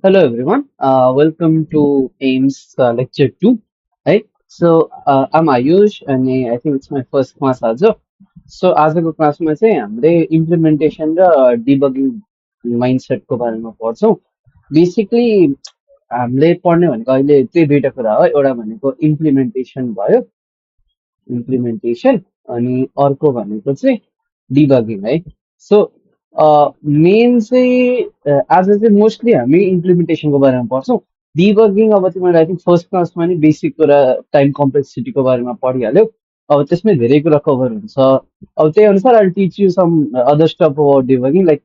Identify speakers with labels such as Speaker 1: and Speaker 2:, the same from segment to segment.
Speaker 1: Hello everyone. Welcome to AIMS lecture 2. Right? I'm Ayush and I think it's my first class also. So आजको क्लासमा चाहिँ हामीले implementation र debugging माइन्डसेटको बारेमा पढ्छौँ. बेसिकली हामीले पढ्ने भनेको अहिले त्यही दुईटा कुरा हो. एउटा भनेको इम्प्लिमेन्टेसन भयो, इम्प्लिमेन्टेसन अनि अर्को भनेको चाहिँ डिबगिङ है. सो मेन चाहिँ आज चाहिँ मोस्टली हामी इम्प्लिमेन्टेसनको बारेमा पढ्छौँ. डिबगिङ अब तिमीले आई थिङ्क फर्स्ट क्लासमा नि बेसिक कुरा टाइम कम्प्लेक्सिटीको बारेमा पढिहाल्यौ. अब त्यसमै धेरै कुरा कभर हुन्छ. अब त्यही अनुसार I teach you some other stuff about debugging like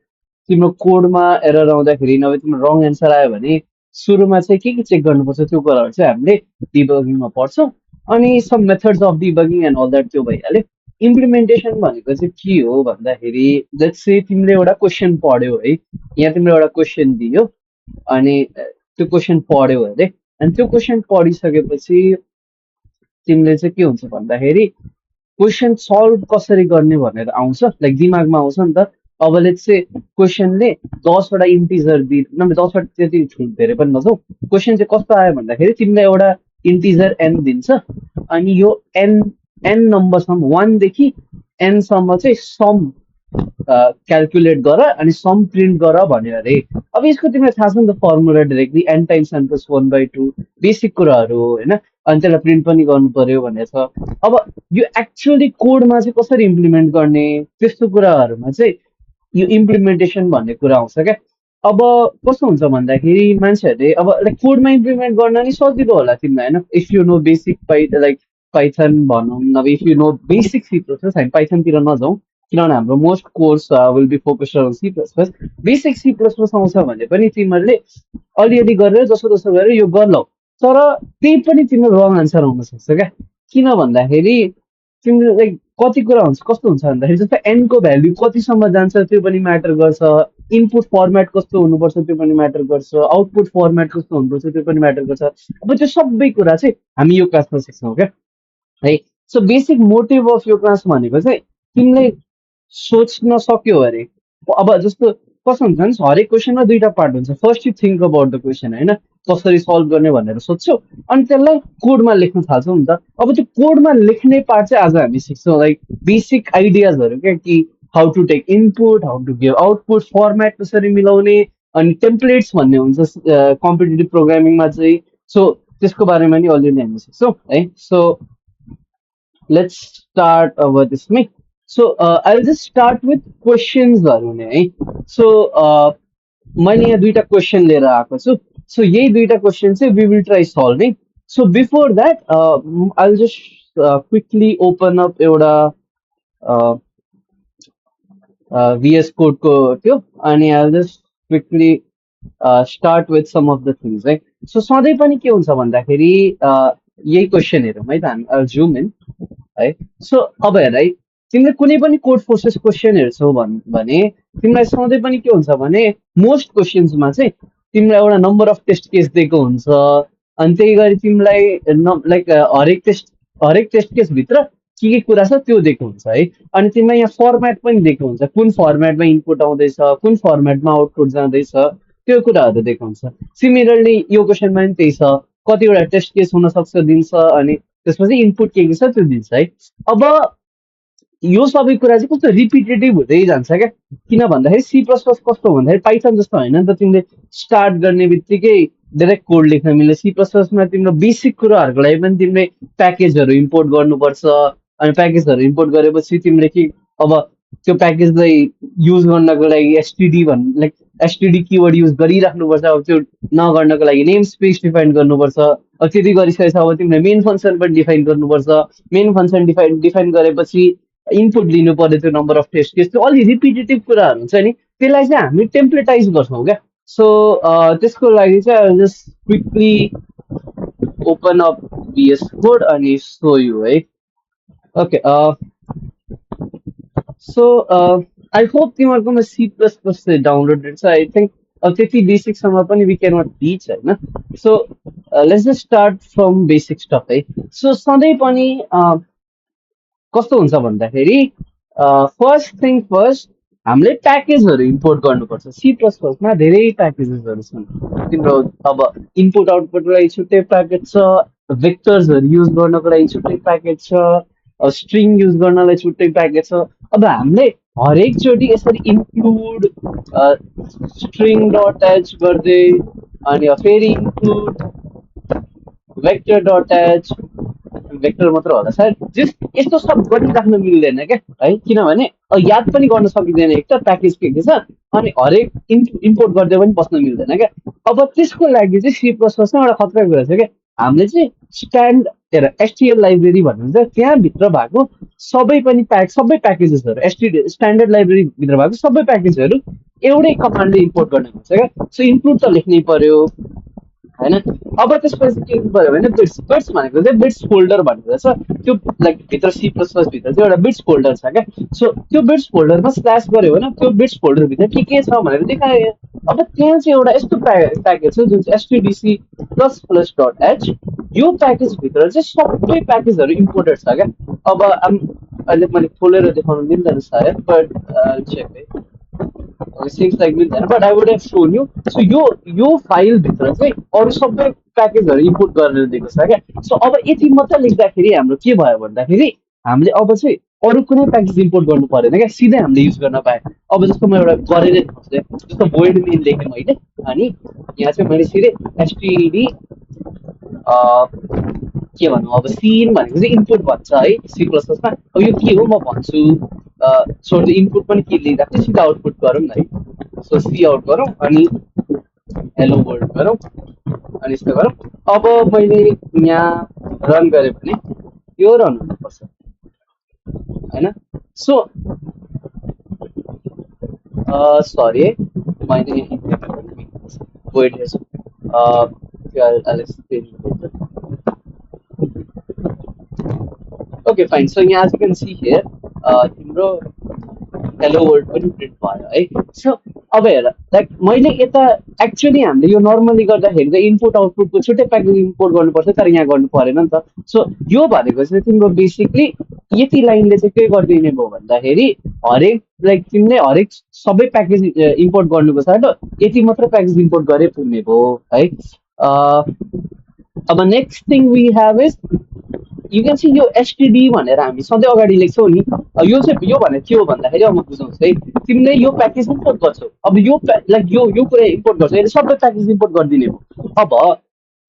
Speaker 1: तिम्रो कोडमा एरर आउँदाखेरि नभए तिम्रो रङ एन्सर आयो भने सुरुमा चाहिँ के चेक गर्नुपर्छ त्यो कुराहरू चाहिँ हामीले डिबगिङमा पढ्छौँ. अनि some methods of debugging and all that त्यो भइहाल्यो. इम्प्लिमेन्टेसन भनेको चाहिँ के हो भन्दाखेरि लेट्स से तिमीले एउटा क्वेसन पढ्यौ है, यहाँ तिमीले एउटा क्वेसन दियो अनि त्यो क्वेसन पढ्यौ अरे अनि त्यो क्वेसन पढिसकेपछि तिमीले चाहिँ के हुन्छ भन्दाखेरि क्वेसन सल्भ कसरी गर्ने भनेर आउँछ, लाइक दिमागमा आउँछ नि त. अब लेट्स से क्वेसनले 10वटा इन्टिजर दि नभए 10वटा त्यति धेरै पनि नजाउँ. क्वेसन चाहिँ कस्तो आयो भन्दाखेरि तिमीलाई एउटा इन्टिजर एन दिन्छ अनि यो एन एन नम्बरसम्म वानदेखि एनसम्म चाहिँ सम क्यालकुलेट गर अनि सम प्रिन्ट गर भन्यो अरे. अब यसको तिमीलाई थाहा छ नि त formula directly n times n plus 1/2 basic कुराहरू हो होइन. अनि त्यसलाई प्रिन्ट पनि गर्नु पर्यो भनेर छ. अब यो एक्चुअली कोडमा चाहिँ कसरी इम्प्लिमेन्ट गर्ने त्यस्तो कुराहरूमा चाहिँ यो इम्प्लिमेन्टेसन भन्ने कुरा आउँछ क्या. अब कस्तो हुन्छ भन्दाखेरि मान्छेहरूले अब लाइक कोडमा इम्प्लिमेन्ट गर्न नि सजिलो होला तिमीलाई होइन, if you know basic like Python भनौँ नभए if you know basic C plus plus. हामी पाइथनतिर नजाउँ किनभने हाम्रो most course will be focused on C plus plus. Basic C plus plus आउँछ भने पनि तिमीहरूले अलिअलि गरेर जसो जसो गरेर यो गर्लौ, तर त्यही पनि तिम्रो रङ आन्सर आउन सक्छ क्या. किन भन्दाखेरि तिम्रो लाइक कति कुरा हुन्छ कस्तो हुन्छ भन्दाखेरि जस्तो एनको भ्याल्यु कतिसम्म जान्छ त्यो पनि म्याटर गर्छ. इनपुट फर्मेट कस्तो हुनुपर्छ त्यो पनि म्याटर गर्छ. आउटपुट फर्मेट कस्तो हुनुपर्छ त्यो पनि म्याटर गर्छ. अब त्यो सबै कुरा चाहिँ हामी यो क्लासमा सिक्छौँ क्या है. सो बेसिक मोटिभ अफ यो क्लास भनेको चाहिँ तिमीले सोच्न सक्यो अरे. अब जस्तो कस्तो हुन्छ भने हरेक क्वेसनमा दुईटा पार्ट हुन्छ. First you think about the question होइन, कसरी सल्भ गर्ने भनेर सोध्छौ अनि त्यसलाई कोडमा लेख्न थाल्छौ नि त. अब त्यो कोडमा लेख्ने पार्ट चाहिँ आज हामी सिक्छौँ लाइक बेसिक आइडियाजहरू क्या, कि how to take input, how to give output, format कसरी मिलाउने अनि टेम्प्लेट्स भन्ने हुन्छ कम्पिटेटिभ प्रोग्रामिङमा चाहिँ. सो त्यसको बारेमा नि अलिअलि हामी सिक्छौँ है. सो लेट्स स्टार्ट अब त्यसमै. So I will just start with क्वेसन्सहरू नै है. सो मैले यहाँ दुईटा क्वेसन लिएर आएको छु. सो यही दुईटा क्वेसन चाहिँ we will try solving. So before that I will just quickly open up एउटा VS कोडको त्यो अनि I will just quickly start with some of the things है. सो सधैँ पनि के हुन्छ भन्दाखेरि यही क्वेसन हेरौँ है त हामी जुम इन है. सो अब हेर है, तिमीले कुनै पनि कोड फोर्सेस क्वेसन हेर्छौ भने तिमीलाई सधैँ पनि के हुन्छ भने मोस्ट क्वेसन्समा चाहिँ तिमीलाई एउटा नम्बर अफ टेस्ट केस दिएको हुन्छ. अनि त्यही गरी तिमीलाई लाइक हरेक टेस्ट केसभित्र के कुरा छ त्यो दिएको हुन्छ है. अनि तिमीलाई यहाँ फर्मेट पनि दिएको हुन्छ, कुन फर्मेटमा इनपुट आउँदैछ, कुन फर्मेटमा आउटपुट जाँदैछ त्यो कुराहरू दिएको हुन्छ. सिमिलरली यो क्वेसनमा पनि त्यही छ, कतिवटा टेस्ट केस हुनसक्छ दिन्छ अनि त्यसपछि इनपुट के छ त्यो दिन्छ है. अब यो सबै कुरा चाहिँ कस्तो रिपिटेटिभ हुँदै जान्छ क्या. किन भन्दाखेरि सी प्लस प्लस कस्तो भन्दाखेरि पाइथन जस्तो होइन नि त, तिमीले स्टार्ट गर्ने बित्तिकै डाइरेक्ट कोड लेख्न मिल्ने. सी प्लस प्लसमा तिम्रो बेसिक कुराहरूको लागि पनि तिमीले प्याकेजहरू इम्पोर्ट गर्नुपर्छ. अनि प्याकेजहरू इम्पोर्ट गरेपछि तिमीले के अब त्यो प्याकेजलाई युज गर्नको लागि STD like STD keyword use गरिराख्नुपर्छ. अब त्यो नगर्नको लागि नेम स्पेस डिफाइन गर्नुपर्छ. अब त्यति गरिसकेछ अब तिमीले मेन फङ्सन पनि डिफाइन गर्नुपर्छ. मेन फङ्सन डिफाइन गरेपछि इनपुट दिनु पर्यो त्यो नम्बर अफ टेस्ट केस. त्यो अलि रिपिटेटिभ कुराहरू हुन्छ नि, त्यसलाई चाहिँ हामी टेम्प्लेटाइज गर्छौँ क्या. सो त्यसको लागि चाहिँ just quickly open up VS code अनि सो यु है. ओके सो आई होप तिमीहरूकोमा सी प्लस प्लस डाउनलोडेड छ. आई थिङ्क अब त्यति बेसिकसम्म पनि वी क्यान नट टिच होइन. So let's just start from basic stuff है. सो सधैँ पनि कस्तो हुन्छ भन्दाखेरि फर्स्ट थिङ फर्स्ट हामीले प्याकेजहरू इम्पोर्ट गर्नुपर्छ। सी प्लस प्लसमा धेरै प्याकेजेसहरू छन्। तिम्रो अब इनपुट आउटपुटको लागि छुट्टै प्याकेज छ, भेक्टर्सहरू युज गर्नको लागि छुट्टै प्याकेज छ, स्ट्रिङ युज गर्नलाई छुट्टै प्याकेज छ। अब हामीले हरेकचोटि यसरी इन्क्लुड स्ट्रिङ डट एच गर्दै अनि फेरि include vector dot H, vector मात्र होला सायद, यस्तो सब गरिराख्न मिल्दैन क्या है, किनभने याद पनि गर्न सकिँदैन एक त प्याकेज के छ, अनि हरेक इम्पोर्ट गर्दै पनि बस्न मिल्दैन क्या। अब त्यसको लागि चाहिँ सी प्लस प्लसमा एउटा खतरा कुरा छ क्या, हामीले चाहिँ एसटिएल लाइब्रेरी भन्नुहुन्छ, त्यहाँभित्र भएको सबै प्याकेजेसहरू स्ट्यान्डर्ड लाइब्रेरीभित्र भएको सबै प्याकेजहरू एउटै कमान्डले इम्पोर्ट गर्ने हुन्छ क्या। सो इन्क्लुड त लेख्नै पर्यो होइन। अब त्यसपछि के गर्नु भने बिट्स बिट्स भनेको चाहिँ बिट्स फोल्डर भनेको रहेछ, त्यो लाइक भित्र सी प्लस प्लस भित्र चाहिँ एउटा बिट्स फोल्डर छ क्या। सो त्यो बिट्स फोल्डरमा स्ल्यास गऱ्यो भने त्यो बिट्स फोल्डरभित्र के छ भनेर देखायो। अब त्यहाँ चाहिँ एउटा यस्तो प्याकेज छ जुन चाहिँ एसटिडिसी प्लस प्लस डट एच, यो प्याकेजभित्र चाहिँ सबै प्याकेजहरू इम्पोर्टेड छ क्या। अब अहिले मैले खोलेर देखाउनु मिल्दैन सायद, बट चेक है, seems like मिल्दैन, but I would have shown you. So यो फाइलभित्र चाहिँ अरू सबै प्याकेजहरू इम्पोर्ट गरेर दिएको छ क्या। सो अब यति मात्र लेख्दाखेरि हाम्रो के भयो भन्दाखेरि हामीले अब चाहिँ अरू कुनै प्याकेज इम्पोर्ट गर्नु परेन क्या, सिधै हामीले युज गर्न पाएँ। अब जस्तो म एउटा गरेर देखाउँछु, जस्तो भोइड मेन लेखेँ मैले, अनि यहाँ चाहिँ मैले सिधै एसटिडी के भनौँ, अब सिन भनेको चाहिँ इनपुट भन्छ है सी प्लस प्लसमा। अब यो के हो म भन्छु, सो इनपुट पनि के लिइरहेको थियो, सिधा आउटपुट गरौँ न है। सो सी आउट गरौँ अनि हेलो वर्ल्ड गरौँ अनि यस्तो गरौँ। अब मैले यहाँ रन गरेँ भने यो रन हुनुपर्छ होइन। सो सरी है, मैले वेट हेर्छु, ओके फाइन। सो यहाँ as you can see here तिम्रो हेलो वर्ल्ड पनि प्रिन्ट भयो है। सो अब हेर, लाइक मैले यता एक्चुअली हामीले यो नर्मली गर्दाखेरि त इनपुट आउटपुटको छुट्टै प्याकेज इम्पोर्ट गर्नुपर्छ, तर यहाँ गर्नु परेन नि त। सो यो भनेको चाहिँ तिम्रो बेसिकली यति लाइनले चाहिँ के गरिदिने भयो भन्दाखेरि हरेक लाइक तिमीले हरेक सबै प्याकेज इम्पोर्ट गर्नुको छ त यति मात्र प्याकेज इम्पोर्ट गरे पुग्ने भयो है। अब next thing we have is you can see यो एसटिडी भनेर हामी सधैँ अगाडि लेख्छौँ नि, यो चाहिँ यो भनेर के हो भन्दाखेरि अब म बुझाउँछु है। तिमीले यो प्याकेज इम्पोर्ट गर्छौ, अब यो लाइक यो कुरा इम्पोर्ट गर्छौ, यसले सबै प्याकेज इम्पोर्ट गरिदिने हो। अब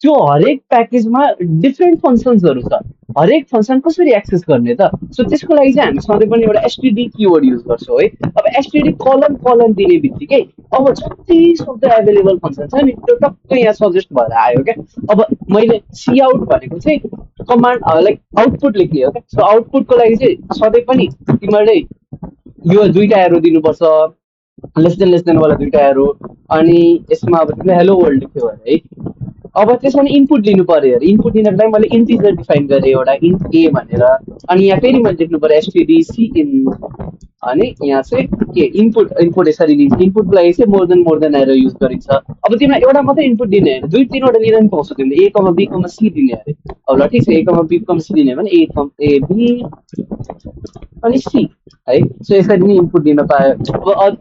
Speaker 1: त्यो हरेक प्याकेजमा डिफ्रेन्ट फङ्सन्सहरू छ, हरेक फङ्सन कसरी एक्सेस गर्ने त। सो त्यसको लागि चाहिँ हामी सधैँ पनि एउटा एसटिडी किवर्ड युज गर्छौँ है। अब एसटिडी कलम कलम दिने बित्तिकै अब जति सक्दो एभाइलेबल फङ्सन छ नि त्यो टक्कै यहाँ सजेस्ट भएर आयो क्या। अब मैले सी आउट भनेको चाहिँ कमान्ड लाइक आउटपुट लेख्ने हो क्या। सो आउटपुटको लागि चाहिँ सधैँ पनि तिमीहरूले यो दुईवटा एरो दिनुपर्छ, लेस देन वाला दुईवटा एरो, अनि यसमा अब तिमीले हेलो वर्ल्ड लेख्यो भने है। अब त्यसमा इनपुट लिनु पर्यो अरे, इनपुट लिनको लागि मैले इन्टिजर डिफाइन गरेँ एउटा इन्ट ए भनेर, अनि यहाँ फेरि मैले लेख्नु पर्यो एसटिडी सी इन, अनि यहाँ चाहिँ के इनपुट इनपुट यसरी दिन्छ। इनपुटको लागि चाहिँ मोर देन एरो युज गरिन्छ। अब तिमीलाई एउटा मात्रै इनपुट दिने होइन, दुई तिनवटा लिन पनि पाउँछौ तिमीले, ए कमा बी कमा सी दिने अरे। अब ल ठिक छ, ए कमा बी कमा सी दिने भने ए बी अनि सी है। सो यसरी नै इनपुट दिन पायो।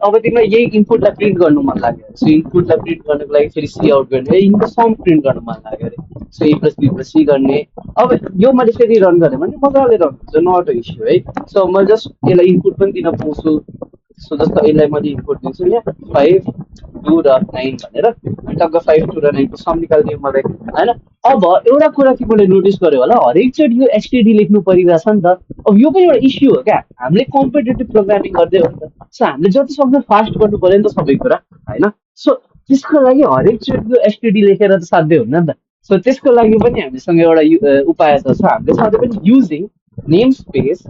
Speaker 1: अब तिमीलाई यही इनपुटलाई प्रिन्ट गर्नु मन लाग्यो, सो इनपुटलाई प्रिन्ट गर्नको लागि फेरि सी आउट गर्ने, इनको सम प्रिन्ट गर्नु मन लाग्यो अरे, so A plus B plus C गर्ने। अब यो मैले फेरि रन गरेँ भने मजाले रन हुन्छ, नट अ इस्यु है। सो म जस्ट यसलाई इनपुट पनि दिन पाउँछु। सो जस्तो यसलाई मैले इनपुट दिन्छु यहाँ 5 2 र 9 भनेर, अनि टक्क 5 2 र 9 को सम निकालिदियो मलाई होइन। अब एउटा कुरा के मैले नोटिस गरेँ होला, हरेकचोटि यो एसटिडी लेख्नु परिरहेछ नि त। अब यो पनि एउटा इस्यु हो क्या, हामीले कम्पिटेटिभ प्रोग्रामिङ गर्दै हो नि त। सो हामीले जति सक्दो फास्ट गर्नु पऱ्यो नि त सबै कुरा होइन। सो त्यसको लागि हरेकचोटि यो एसटिडी लेखेर त साध्य हुन्न नि त। सो त्यसको लागि पनि हामीसँग एउटा उपाय छ। सो हामीले सधैँ पनि युजिङ नेम स्पेस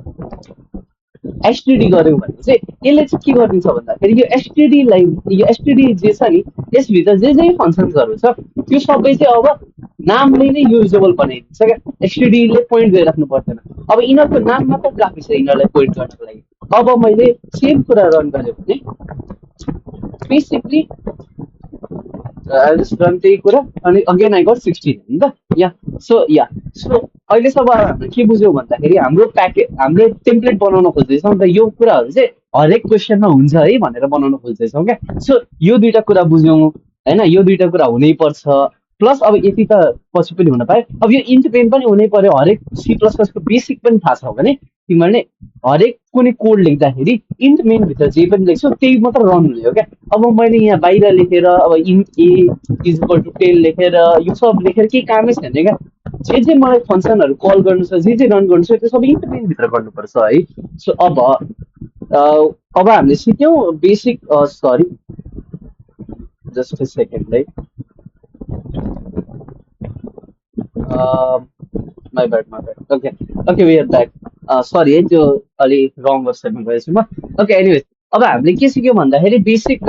Speaker 1: एसटिडी गऱ्यौँ भने चाहिँ यसले चाहिँ के गरिदिन्छ भन्दाखेरि यो एसटिडीलाई यो एसटिडी जे छ नि यसभित्र जे फङ्सन्सहरू छ त्यो सबै चाहिँ अब नामले नै युजेबल बनाइदिन्छ क्या। एसटिडीले पोइन्ट गरिराख्नु पर्दैन। अब यिनीहरूको नाम मात्र काफी छ यिनीहरूलाई पोइन्ट गर्नको लागि। अब मैले सेम कुरा रन गरेँ भने बेसिकली रन त्यही कुरा, अनि अगेन आई गट 16 होइन त या। सो अहिलेसम्म हामीले के बुझ्यौँ भन्दाखेरि हाम्रो टेम्प्लेट बनाउन खोज्दैछौँ नि त। यो कुराहरू चाहिँ हरेक क्वेसनमा हुन्छ है भनेर बनाउन खोज्दैछौँ क्या। सो यो दुइटा कुरा बुझ्यौँ होइन, यो दुइटा कुरा हुनै पर्छ। प्लस अब यति त पछि पनि हुन पायो, अब यो इन्ट मेन पनि हुनै पर्यो। हरेक सी प्लस प्लसको बेसिक पनि थाहा छ भने तिमीहरूले हरेक कुनै कोड लेख्दाखेरि इन्ट मेनभित्र जे पनि लेख्छौ त्यही मात्र रन हुने हो क्या। अब मैले यहाँ बाहिर लेखेर अब int a is equal to 10 लेखेर यो सब लेखेर केही कामै छैन क्या। जे मलाई फङ्सनहरू कल गर्नु छ, जे रन गर्नु छ, त्यो सबै इन्ट मेनभित्र गर्नुपर्छ है। सो अब हामीले सिक्यौँ basic, sorry just a second है, my bad my bad. Okay okay, we are back. Sorry है, त्यो अलिक रङ वेबसाइटमा गएछु म। ओके एनिवेज, अब हामीले के सिक्यौँ भन्दाखेरि बेसिक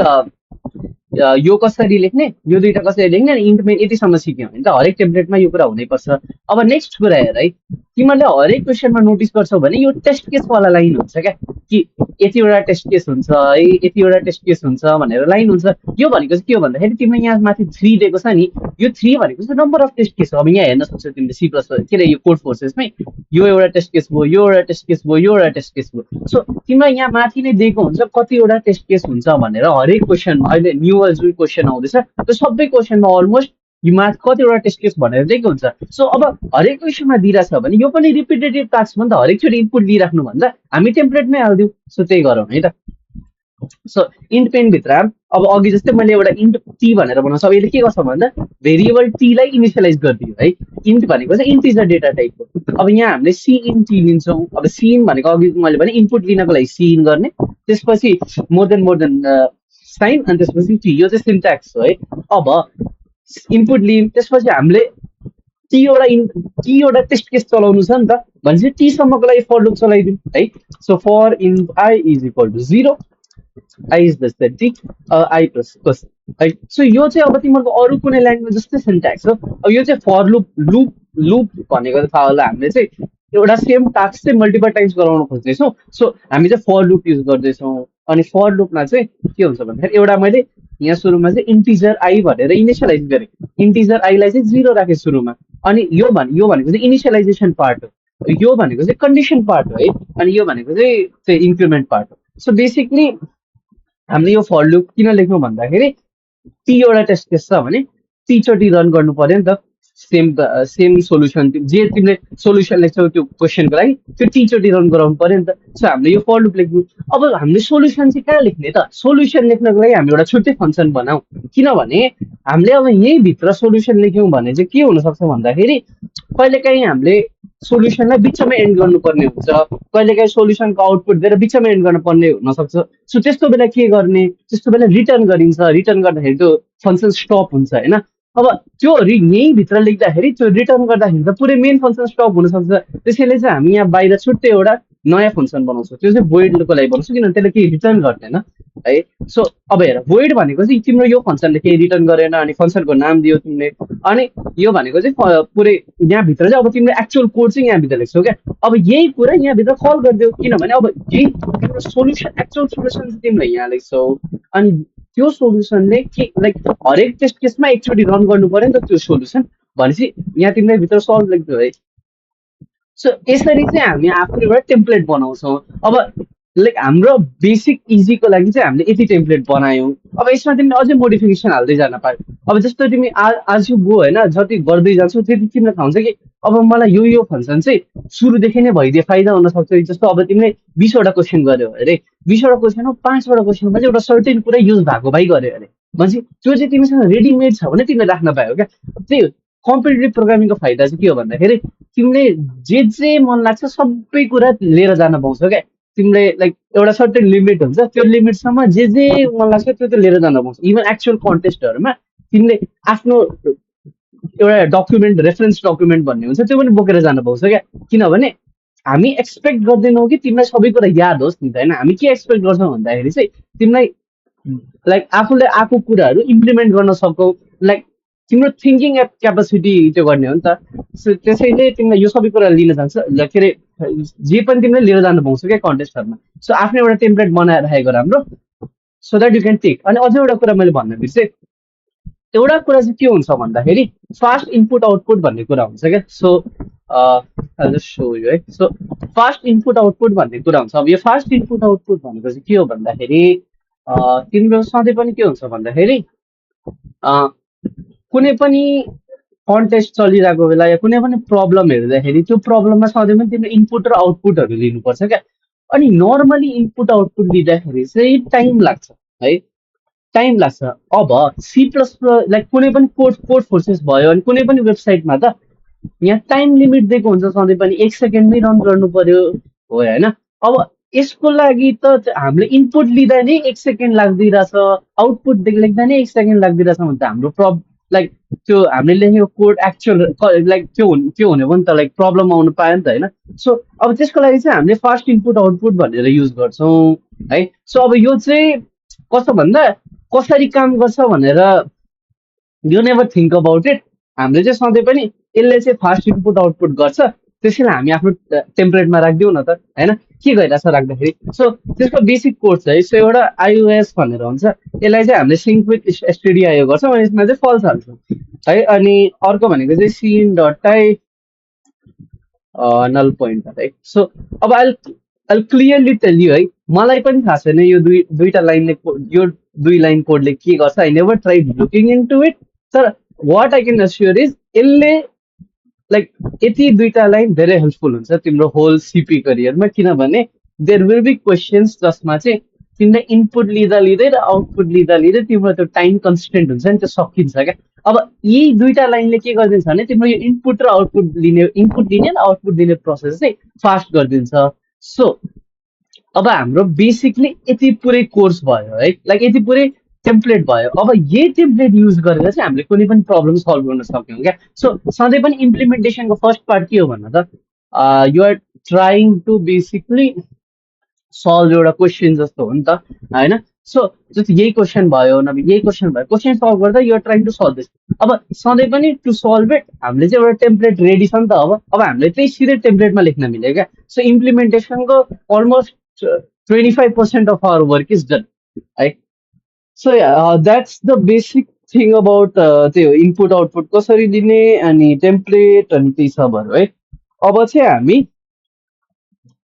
Speaker 1: यो कसरी लेख्ने, यो दुइटा कसरी लेख्ने, अनि इन्ट मेन यतिसम्म सिक्यौँ होइन त। हरेक टेम्प्लेटमा यो कुरा हुनैपर्छ। अब नेक्स्ट कुरा हेर है, तिमीहरूले हरेक क्वेसनमा नोटिस गर्छौ भने यो टेस्ट केसवाला लाइन हुन्छ क्या, कि यतिवटा टेस्ट केस हुन्छ है, यतिवटा टेस्ट केस हुन्छ भनेर लाइन हुन्छ। यो भनेको चाहिँ के हो भन्दाखेरि तिमीले यहाँ माथि 3 दिएको छ नि, यो 3 भनेको चाहिँ नम्बर अफ टेस्ट केस हो। अब यहाँ हेर्न सक्छौ तिमीले सी प्लस के अरे यो कोड फोर्सेसमै, यो एउटा टेस्ट केस भयो, यो एउटा टेस्ट केस भयो, यो एउटा टेस्ट केस भयो। सो तिमीलाई यहाँ माथि नै दिएको हुन्छ कतिवटा टेस्ट केस हुन्छ भनेर। हरेक क्वेसनमा अहिले न्यू जुन क्वेसन आउँदैछ त्यो सबै क्वेसनमा अलमोस्ट यो माथि कतिवटा टेस्ट केस भनेर दिएको हुन्छ। सो अब हरेक क्वेसनमा दिइरहेछ भने यो पनि रिपिटेटिभ टास्क हो नि त, हरेकचोटि इनपुट दिइराख्नु भन्दा हामी टेम्प्लेटमै हालिदिउँ। सो त्यही गरौँ है त। सो इन्ट पेनभित्र अब अघि जस्तै मैले एउटा इन्ट टी भनेर बनाउँछु। अब यसले के गर्छ भन्दा भेरिएबल टीलाई इनिसियलाइज गरिदियो है। इन्ट भनेको चाहिँ इन्टिजर डेटा टाइपको। अब यहाँ हामीले सी इन टी लिन्छौँ। अब सी इन भनेको अघि मैले भने इनपुट लिनको लागि सी इन गर्ने, त्यसपछि मोर देन साइन, अनि त्यसपछि टी। यो चाहिँ सिन्ट्याक्स हो है। अब इनपुट लियौँ, त्यसपछि हामीले टीवटा टेस्ट केस चलाउनु छ नि त, भनेपछि टीसम्मको लागि फर लुप चलाइदिउँ है। So for in i is equal to 0, i is less than t, i plus plus है। सो यो चाहिँ अब तिमीहरूको अरू कुनै ल्याङ्ग्वेज जस्तै सिन्ट्याक्स हो। अब यो चाहिँ फर लुप लुप लुप भनेको थाहा होला। हामीले चाहिँ एउटा सेम टास्क चाहिँ मल्टिपल टाइम्स गराउन खोज्दैछौँ। सो हामी चाहिँ फर लुप युज गर्दैछौँ। अनि फर लुपमा चाहिँ के हुन्छ भन्दाखेरि एउटा मैले यहाँ सुरुमा चाहिँ इन्टिजर आई भनेर इनिसियलाइज गरेँ। इन्टिजर आईलाई चाहिँ 0 राखेँ सुरुमा। अनि यो भनेको चाहिँ इनिसियलाइजेसन पार्ट हो, यो भनेको चाहिँ कन्डिसन पार्ट हो है, अनि यो भनेको चाहिँ इन्क्रिमेन्ट पार्ट हो। सो बेसिकली हामीले यो फर लुप किन लेख्नु भन्दाखेरि टीवटा टेस्ट केस छ भने टीचोटि रन गर्नु पर्यो नि त। सेम सोल्युसन जे तिमीले सोल्युसन लेख्छौ त्यो क्वेसनको लागि त्यो टीचोटि रन गराउनु पर्यो नि त। सो हामीले यो फर लुप लेख्नु। अब हामीले सोल्युसन चाहिँ कहाँ लेख्ने त? सोल्युसन लेख्नको लागि हामी एउटा छुट्टै फङ्सन बनाऊ, किनभने हामीले अब यहीँभित्र सोल्युसन लेख्यौँ भने चाहिँ के हुनसक्छ भन्दाखेरि कहिलेकाहीँ हामीले सोल्युसनलाई बिचमा एन्ड गर्नुपर्ने हुन्छ, कहिलेकाहीँ सोल्युसनको आउटपुट दिएर बिचमा एन्ड गर्नुपर्ने हुनसक्छ। सो त्यस्तो बेला के गर्ने? त्यस्तो बेला रिटर्न गरिन्छ। रिटर्न गर्दाखेरि त्यो फङ्सन स्टप हुन्छ होइन। अब त्यो यहीँभित्र लेख्दाखेरि त्यो रिटर्न गर्दाखेरि त पुरै मेन फङ्सन स्टप हुनसक्छ। त्यसैले चाहिँ हामी यहाँ बाहिर छुट्टै एउटा नयाँ फङ्सन बनाउँछौँ, त्यो चाहिँ void को लागि बनाउँछौँ, किनभने त्यसले केही रिटर्न गर्दैन है। सो अब हेर, void भनेको चाहिँ तिम्रो यो फङ्सनले केही रिटर्न गरेन, अनि फङ्सनको नाम दियो तिमीले, अनि यो भनेको चाहिँ पुरै यहाँभित्र चाहिँ अब तिम्रो एक्चुअल कोड चाहिँ यहाँभित्र लेख्छौ क्या। अब यही कुरा यहाँभित्र कल गरिदियो, किनभने अब यही तिम्रो सोल्युसन, एक्चुअल सोल्युसन चाहिँ तिमीले यहाँ लेख्छौ, अनि त्यो सोल्युसनले के लाइक हरेक टेस्ट केसमा एकचोटि रन गर्नु पर्यो नि त त्यो सोल्युसन, भनेपछि यहाँ तिमीले भित्र सल्भ लेख्छौ है। सो यसरी चाहिँ हामी आफ्नो एउटा टेम्प्लेट बनाउँछौँ। अब लाइक हाम्रो बेसिक इजीको लागि चाहिँ हामीले यति टेम्प्लेट बनायौँ। अब यसमा तिमीले अझै मोडिफिकेसन हाल्दै जान पायो। अब जस्तो तिमी आज यु गो होइन, जति गर्दै जान्छौ त्यति तिमीलाई थाहा हुन्छ कि अब मलाई यो फङ्सन चाहिँ सुरुदेखि नै भइदिए फाइदा हुनसक्छ। जस्तो अब तिमीले 20वटा क्वेसन गर्यो अरे, 20वटा क्वेसनमा 5वटा क्वेसनमा चाहिँ एउटा सर्टेन कुरा युज भएको भइ गर्यो अरे, भनेपछि त्यो चाहिँ तिमीसँग रेडिमेड छ भने तिमीले राख्न पायो क्या। त्यही कम्पिटेटिभ प्रोग्रामिङको फाइदा चाहिँ के हो भन्दाखेरि तिमीले जे मन लाग्छ सबै कुरा लिएर जान पाउँछौ क्या। तिमीले लाइक एउटा सर्टेन लिमिट हुन्छ, त्यो लिमिटसम्म जे मन लाग्छ त्यो लिएर जान पाउँछ। इभन एक्चुअल कन्टेस्टहरूमा तिमीले आफ्नो एउटा डकुमेन्ट, रेफरेन्स डकुमेन्ट भन्ने हुन्छ, त्यो पनि बोकेर जान पाउँछ क्या। किनभने हामी एक्सपेक्ट गर्दैनौँ कि तिमीलाई सबै कुरा याद होस् नि त होइन। हामी के एक्सपेक्ट गर्छौँ भन्दाखेरि चाहिँ तिमीलाई लाइक आफूले आएको कुराहरू इम्प्लिमेन्ट गर्न सकौ, लाइक तिम्रो थिङ्किङ क्यापासिटी त्यो गर्ने हो नि त। सो त्यसैले तिमीलाई यो सबै कुरा लिन जान्छ, के अरे जे पनि तिमीले लिएर जानु पाउँछौ क्या कन्टेस्टहरूमा। सो आफ्नो एउटा टेम्प्लेट बनाएर राखेको राम्रो, so that you can take. अनि अझै एउटा कुरा मैले भन्न बिर्सेँ, एउटा कुरा चाहिँ के हुन्छ भन्दाखेरि फास्ट इनपुट आउटपुट भन्ने कुरा हुन्छ क्या सो सो यो है सो फास्ट इनपुट आउटपुट भन्ने कुरा हुन्छ अब यो फास्ट इनपुट आउटपुट भनेको चाहिँ के हो भन्दाखेरि तिम्रो सधैँ पनि के हुन्छ भन्दाखेरि अ, कुनै पनि कन्टेस्ट चलिरहेको बेला या कुनै पनि प्रब्लम हेर्दाखेरि त्यो प्रब्लममा सधैँ पनि तिम्रो इनपुट र आउटपुटहरू लिनुपर्छ क्या अनि नर्मली इनपुट आउटपुट लिँदाखेरि चाहिँ टाइम लाग्छ है टाइम लाग्छ अब सी प्लस लाइक कुनै पनि कोड कोड फोर्सेस भयो अनि कुनै पनि वेबसाइटमा त यहाँ टाइम लिमिट दिएको हुन्छ सधैँ पनि 1 सेकेन्डमै रन गर्नु पर्यो हो होइन अब यसको लागि त हामीले इनपुट लिँदा नै 1 सेकेन्ड लाग्दिरहेछ आउटपुट लेख्दा नै 1 सेकेन्ड लाग्दिरहेछ भने त हाम्रो लाइक त्यो हामीले लेखेको कोड एक्चुअल लाइक त्यो हुने पनि त लाइक प्रब्लम आउनु पायो नि त होइन सो अब त्यसको लागि चाहिँ हामीले फास्ट इनपुट आउटपुट भनेर युज गर्छौँ है सो अब यो चाहिँ कस्तो भन्दा कसरी काम गर्छ भनेर you never think about it हामीले चाहिँ सधैँ पनि यसले चाहिँ फास्ट इनपुट आउटपुट गर्छ त्यसैले हामी आफ्नो टेम्पलेटमा राखिदिउँ न त होइन के गरिरहेछ राख्दाखेरि सो त्यसको बेसिक कोड चाहिँ सो एउटा आइओएस भनेर हुन्छ यसलाई चाहिँ हामीले सिङ्क विथ एसटिडिआइओ गर्छौँ अनि यसमा चाहिँ फल्स हाल्छौँ है अनि अर्को भनेको चाहिँ सिन डट टाइ नल पोइन्टर है सो अब अहिले क्लियरली टेल यु है मलाई पनि थाहा छैन यो दुईटा लाइनले यो 2 लाइन कोडले के गर्छ I never tried looking into it तर what I can assure is यसले लाइक यति 2टा लाइन धेरै हेल्पफुल हुन्छ तिम्रो होल सिपी करियरमा किनभने देयर विल बी क्वेसन्स जसमा चाहिँ तिमीलाई इनपुट लिँदा लिँदै र आउटपुट लिँदा लिँदै तिम्रो त्यो टाइम कन्सटेन्ट हुन्छ नि त्यो सकिन्छ क्या अब यी 2टा लाइनले के गरिदिन्छ भने तिम्रो यो इनपुट लिने र आउटपुट दिने प्रोसेस चाहिँ फास्ट गरिदिन्छ सो अब हाम्रो बेसिकली यति पुरै कोर्स भयो है लाइक यति पुरै टेम्प्लेट भयो अब यही टेम्प्लेट युज गरेर चाहिँ हामीले कुनै पनि प्रब्लम सल्भ गर्न सक्यौँ क्या सो सधैँ पनि इम्प्लिमेन्टेसनको फर्स्ट पार्ट के हो भन्न त you're trying to basically solve एउटा क्वेसन जस्तो हो नि त होइन सो जस्तो यही क्वेसन भयो नभए यही क्वेसन भयो क्वेसन सल्भ गर्दा you're trying to solve this अब सधैँ पनि टु सल्भ इट हामीले चाहिँ एउटा टेम्प्लेट रेडी छ नि त अब हामीले त्यही सिधै टेम्प्लेटमा लेख्न मिल्यो क्या सो इम्प्लिमेन्टेसनको almost 25% of our work is done है so that's the basic thing about त्यो इनपुट आउटपुट कसरी दिने अनि टेम्प्लेट अनि त्यही सबहरू है अब चाहिँ हामी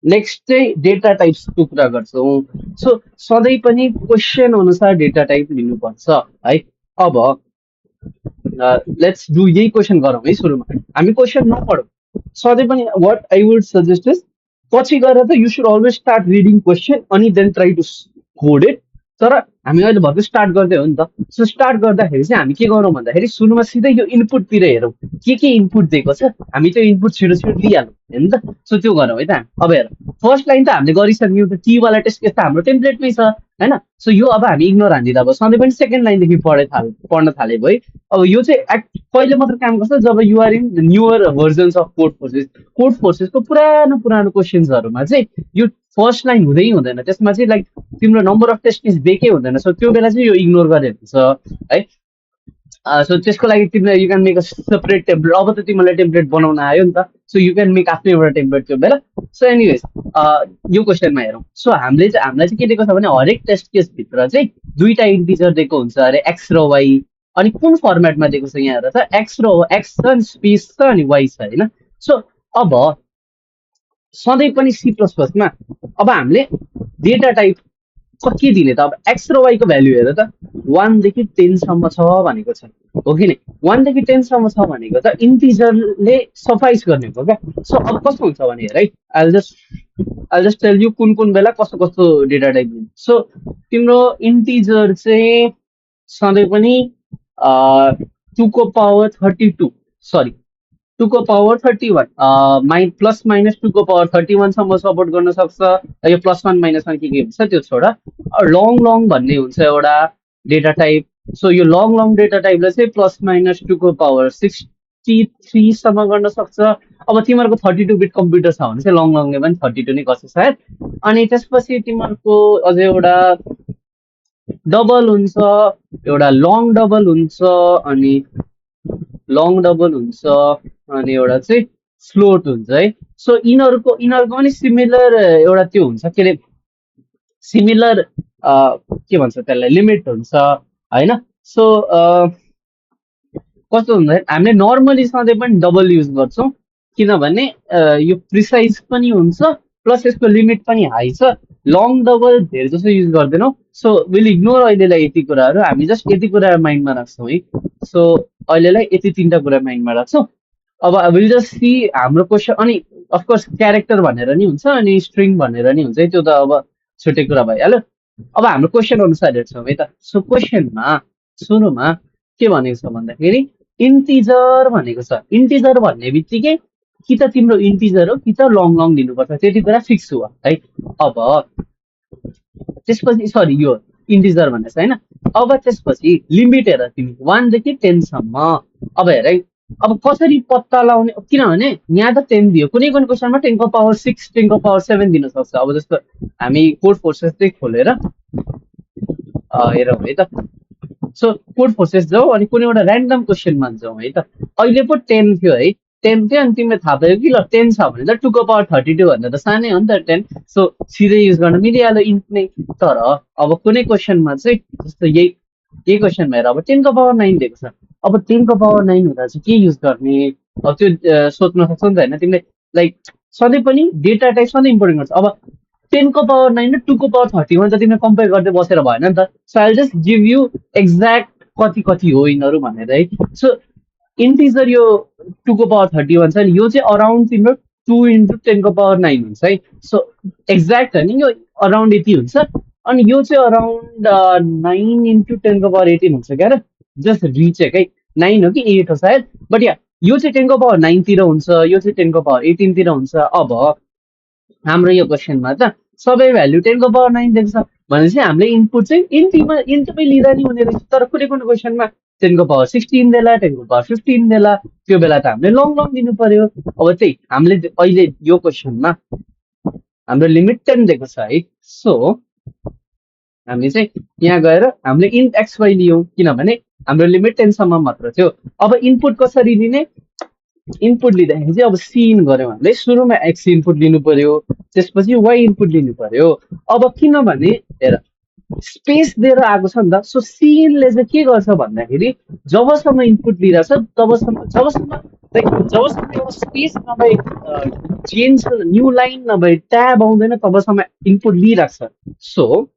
Speaker 1: नेक्स्ट चाहिँ डेटा टाइप्सको कुरा गर्छौँ सो सधैँ पनि क्वेसन अनुसार डेटा टाइप लिनुपर्छ है अब लेट्स डु यही क्वेसन गरौँ है सुरुमा हामी क्वेसन नपढौँ सधैँ पनि what I would suggest is पछि गएर त you should always start reading question अनि then try to code it तर हामी अहिले भर्खर स्टार्ट गर्दै हो नि त सो स्टार्ट गर्दाखेरि चाहिँ हामी के गरौँ भन्दाखेरि सुरुमा सिधै यो इनपुटतिर हेरौँ के इनपुट दिएको छ हामी त्यो इनपुट छिटो छिटो लिइहालौँ होइन त सो त्यो गरौँ है त अब हेर फर्स्ट लाइन त हामीले गरिसक्यौँ त्यो टीवाला टेस्ट केस त हाम्रो टेम्प्लेटमै छ होइन सो यो अब हामी इग्नोर हानिदिँदा अब सधैँ पनि सेकेन्ड लाइनदेखि पढ्न थालेको है अब यो चाहिँ कहिले मात्र काम गर्छ जब you're in newer versions of कोड फोर्सेसको पुरानो पुरानो क्वेसन्सहरूमा चाहिँ यो फर्स्ट लाइन हुँदै हुँदैन त्यसमा चाहिँ लाइक तिम्रो नम्बर अफ टेस्ट केस दिएकै हुँदैन सो त्यो बेला चाहिँ यो इग्नोर गरेर हुन्छ है सो त्यसको लागि तिमीलाई you can make a separate template अब त तिमीलाई टेम्प्लेट बनाउन आयो नि त सो यु क्यान मेक आफ्नै एउटा टेम्प्लेट त्यो बेला सो एनिवेज यो क्वेसनमा हेरौँ सो हामीलाई चाहिँ के दिएको छ भने हरेक टेस्ट केसभित्र चाहिँ 2टा इन्टिजर दिएको हुन्छ अरे एक्स र वाइ अनि कुन फर्मेटमा दिएको छ यहाँ हेर त एक्स छ अनि स्पेस छ अनि वाइ छ होइन सो अब सधैँ पनि सी प्लस प्लसमा अब हामीले डेटा टाइप के दिने त अब एक्स र वाइको भ्याल्यु हेर त 1देखि 10सम्म छ भनेको छ हो कि नै 1देखि 10सम्म छ भनेको त इन्टिजरले सफाइस गर्ने हो क्या सो अब कस्तो हुन्छ भने हेर है आई जस्ट टेल यु कुन कुन बेला कस्तो कस्तो डेटा टाइप दिने सो तिम्रो इन्टिजर चाहिँ सधैँ पनि 2 को पावर 32 सरी 2 को पावर 31 प्लस माइनस 2 को पावर 31सम्म सपोर्ट गर्न सक्छ यो प्लस वान माइनस वान के हुन्छ त्यो छोडा लङ लङ भन्ने हुन्छ एउटा डेटा टाइप सो यो लङ डेटा टाइपलाई चाहिँ प्लस माइनस 2 को पावर 63सम्म गर्न सक्छ अब तिमीहरूको 32 बिट कम्प्युटर छ भने चाहिँ लङले पनि 32 नै गर्छ सायद अनि त्यसपछि तिमीहरूको अझै एउटा डबल हुन्छ एउटा लङ डबल हुन्छ अनि लङ डबल हुन्छ अनि एउटा चाहिँ फ्लोट हुन्छ है सो यिनीहरूको पनि सिमिलर एउटा त्यो हुन्छ के अरे सिमिलर के भन्छ त्यसलाई लिमिट हुन्छ होइन सो कस्तो हुन्छ हामीले नर्मली सधैँ पनि डबल युज गर्छौँ किनभने यो प्रिसाइज पनि हुन्छ प्लस यसको लिमिट पनि हाई छ लङ डबल धेरै जसो युज गर्दैनौँ सो विल इग्नोर अहिलेलाई यति कुराहरू हामी जस्ट यति कुरा माइन्डमा राख्छौँ है सो अहिलेलाई यति तिनवटा कुरा माइन्डमा राख्छौँ अब विल जस्ट सी हाम्रो क्वेसन अनि अफकोर्स क्यारेक्टर भनेर नि हुन्छ अनि स्ट्रिङ भनेर नि हुन्छ है त्यो त अब छुट्टै कुरा भइहाल्यो अब हाम्रो क्वेसन अनुसार हेर्छौँ है त सो क्वेसनमा सुरुमा के भनेको छ भन्दाखेरि इन्टिजर भनेको छ इन्टिजर भन्ने बित्तिकै कि त तिम्रो इन्टिजर हो कि त लङ लङ दिनुपर्छ त्यति कुरा फिक्स हो है अब त्यसपछि सरी यो इन्टिजर भनेको छ होइन अब त्यसपछि लिमिट हेर तिमी 1 देखि 10 सम्म अब हेर है अब कसरी पत्ता लगाउने किनभने यहाँ त 10 दियो कुनै कुनै क्वेसनमा 10 को पावर 6 10 को पावर 7 दिन सक्छ अब जस्तो हामी कोड फोर्सेस चाहिँ खोलेर हेरौँ है त सो कोड फोर्सेस जाऊ अनि कुनै एउटा ऱ्यान्डम क्वेसनमा जाउँ है त अहिले पो 10 थियो है 10 थियो अनि तिमीले थाहा पायो कि ल 10 छ भने त 2 को पावर 32 भन्दा त सानै हो नि त 10 सो सिधै युज गर्न मिलिहाल्यो इन्ट नै तर अब कुनै क्वेसनमा चाहिँ जस्तो यही क्वेसनमा हेर अब 10 को पावर 9 दिएको छ अब 10 को पावर 9 हुँदा चाहिँ के युज गर्ने अब त्यो सोध्न सक्छौ नि त होइन तिमीले लाइक सधैँ पनि डेटा टाइप सधैँ इम्पोर्टेन्ट गर्छ अब 10 को पावर 9 र 2 को पावर 30 त तिमीले कम्पेयर गर्दै बसेर भएन नि त so I just give you exact कति कति हो यिनीहरू भनेर है सो इन्टिजर यो 2 को पावर 31 छ नि यो चाहिँ अराउन्ड तिम्रो 2 × 10 को पावर 9 हुन्छ है सो एक्ज्याक्ट होइन यो अराउन्ड यति हुन्छ अनि यो चाहिँ अराउन्ड 9 × 10 को पावर 18 हुन्छ क्या र जस्ट रिचेक है 9 हो कि 8 हो सायद बट या यो चाहिँ 10 को पावर 9 तिर हुन्छ यो चाहिँ 10 को पावर 18 तिर हुन्छ अब हाम्रो यो क्वेसनमा त सबै भ्याल्यु 10 को पावर 9 दिएको छ भनेपछि हामीले इनपुट चाहिँ इन्टमै लिँदा नि हुने रहेछ तर कुनै कुनै क्वेसनमा 10 को पावर 16 देला 10 को पावर 15 देला त्यो बेला त हामीले लङ लङ दिनु पर्यो अब त्यही हामीले अहिले यो क्वेसनमा हाम्रो लिमिट 10 दिएको छ है सो हामी चाहिँ यहाँ गएर हामीले इन्ट एक्सवाई लियौँ किनभने हाम्रो लिमिट 10 सम्म मात्र थियो अब इनपुट कसरी लिने इनपुट लिँदाखेरि चाहिँ अब सी इन गऱ्यौँ हामीले सुरुमा एक्स इनपुट लिनु पर्यो त्यसपछि वाइ इनपुट लिनु पर्यो अब किनभने हेर स्पेस दिएर आएको छ नि त सो सिइनले चाहिँ के गर्छ भन्दाखेरि जबसम्म इनपुट लिइरहेछ जबसम्म एउटा स्पेस नभए चेन्ज न्यू लाइन नभए ट्याब आउँदैन तबसम्म इनपुट लिइरहेको छ सो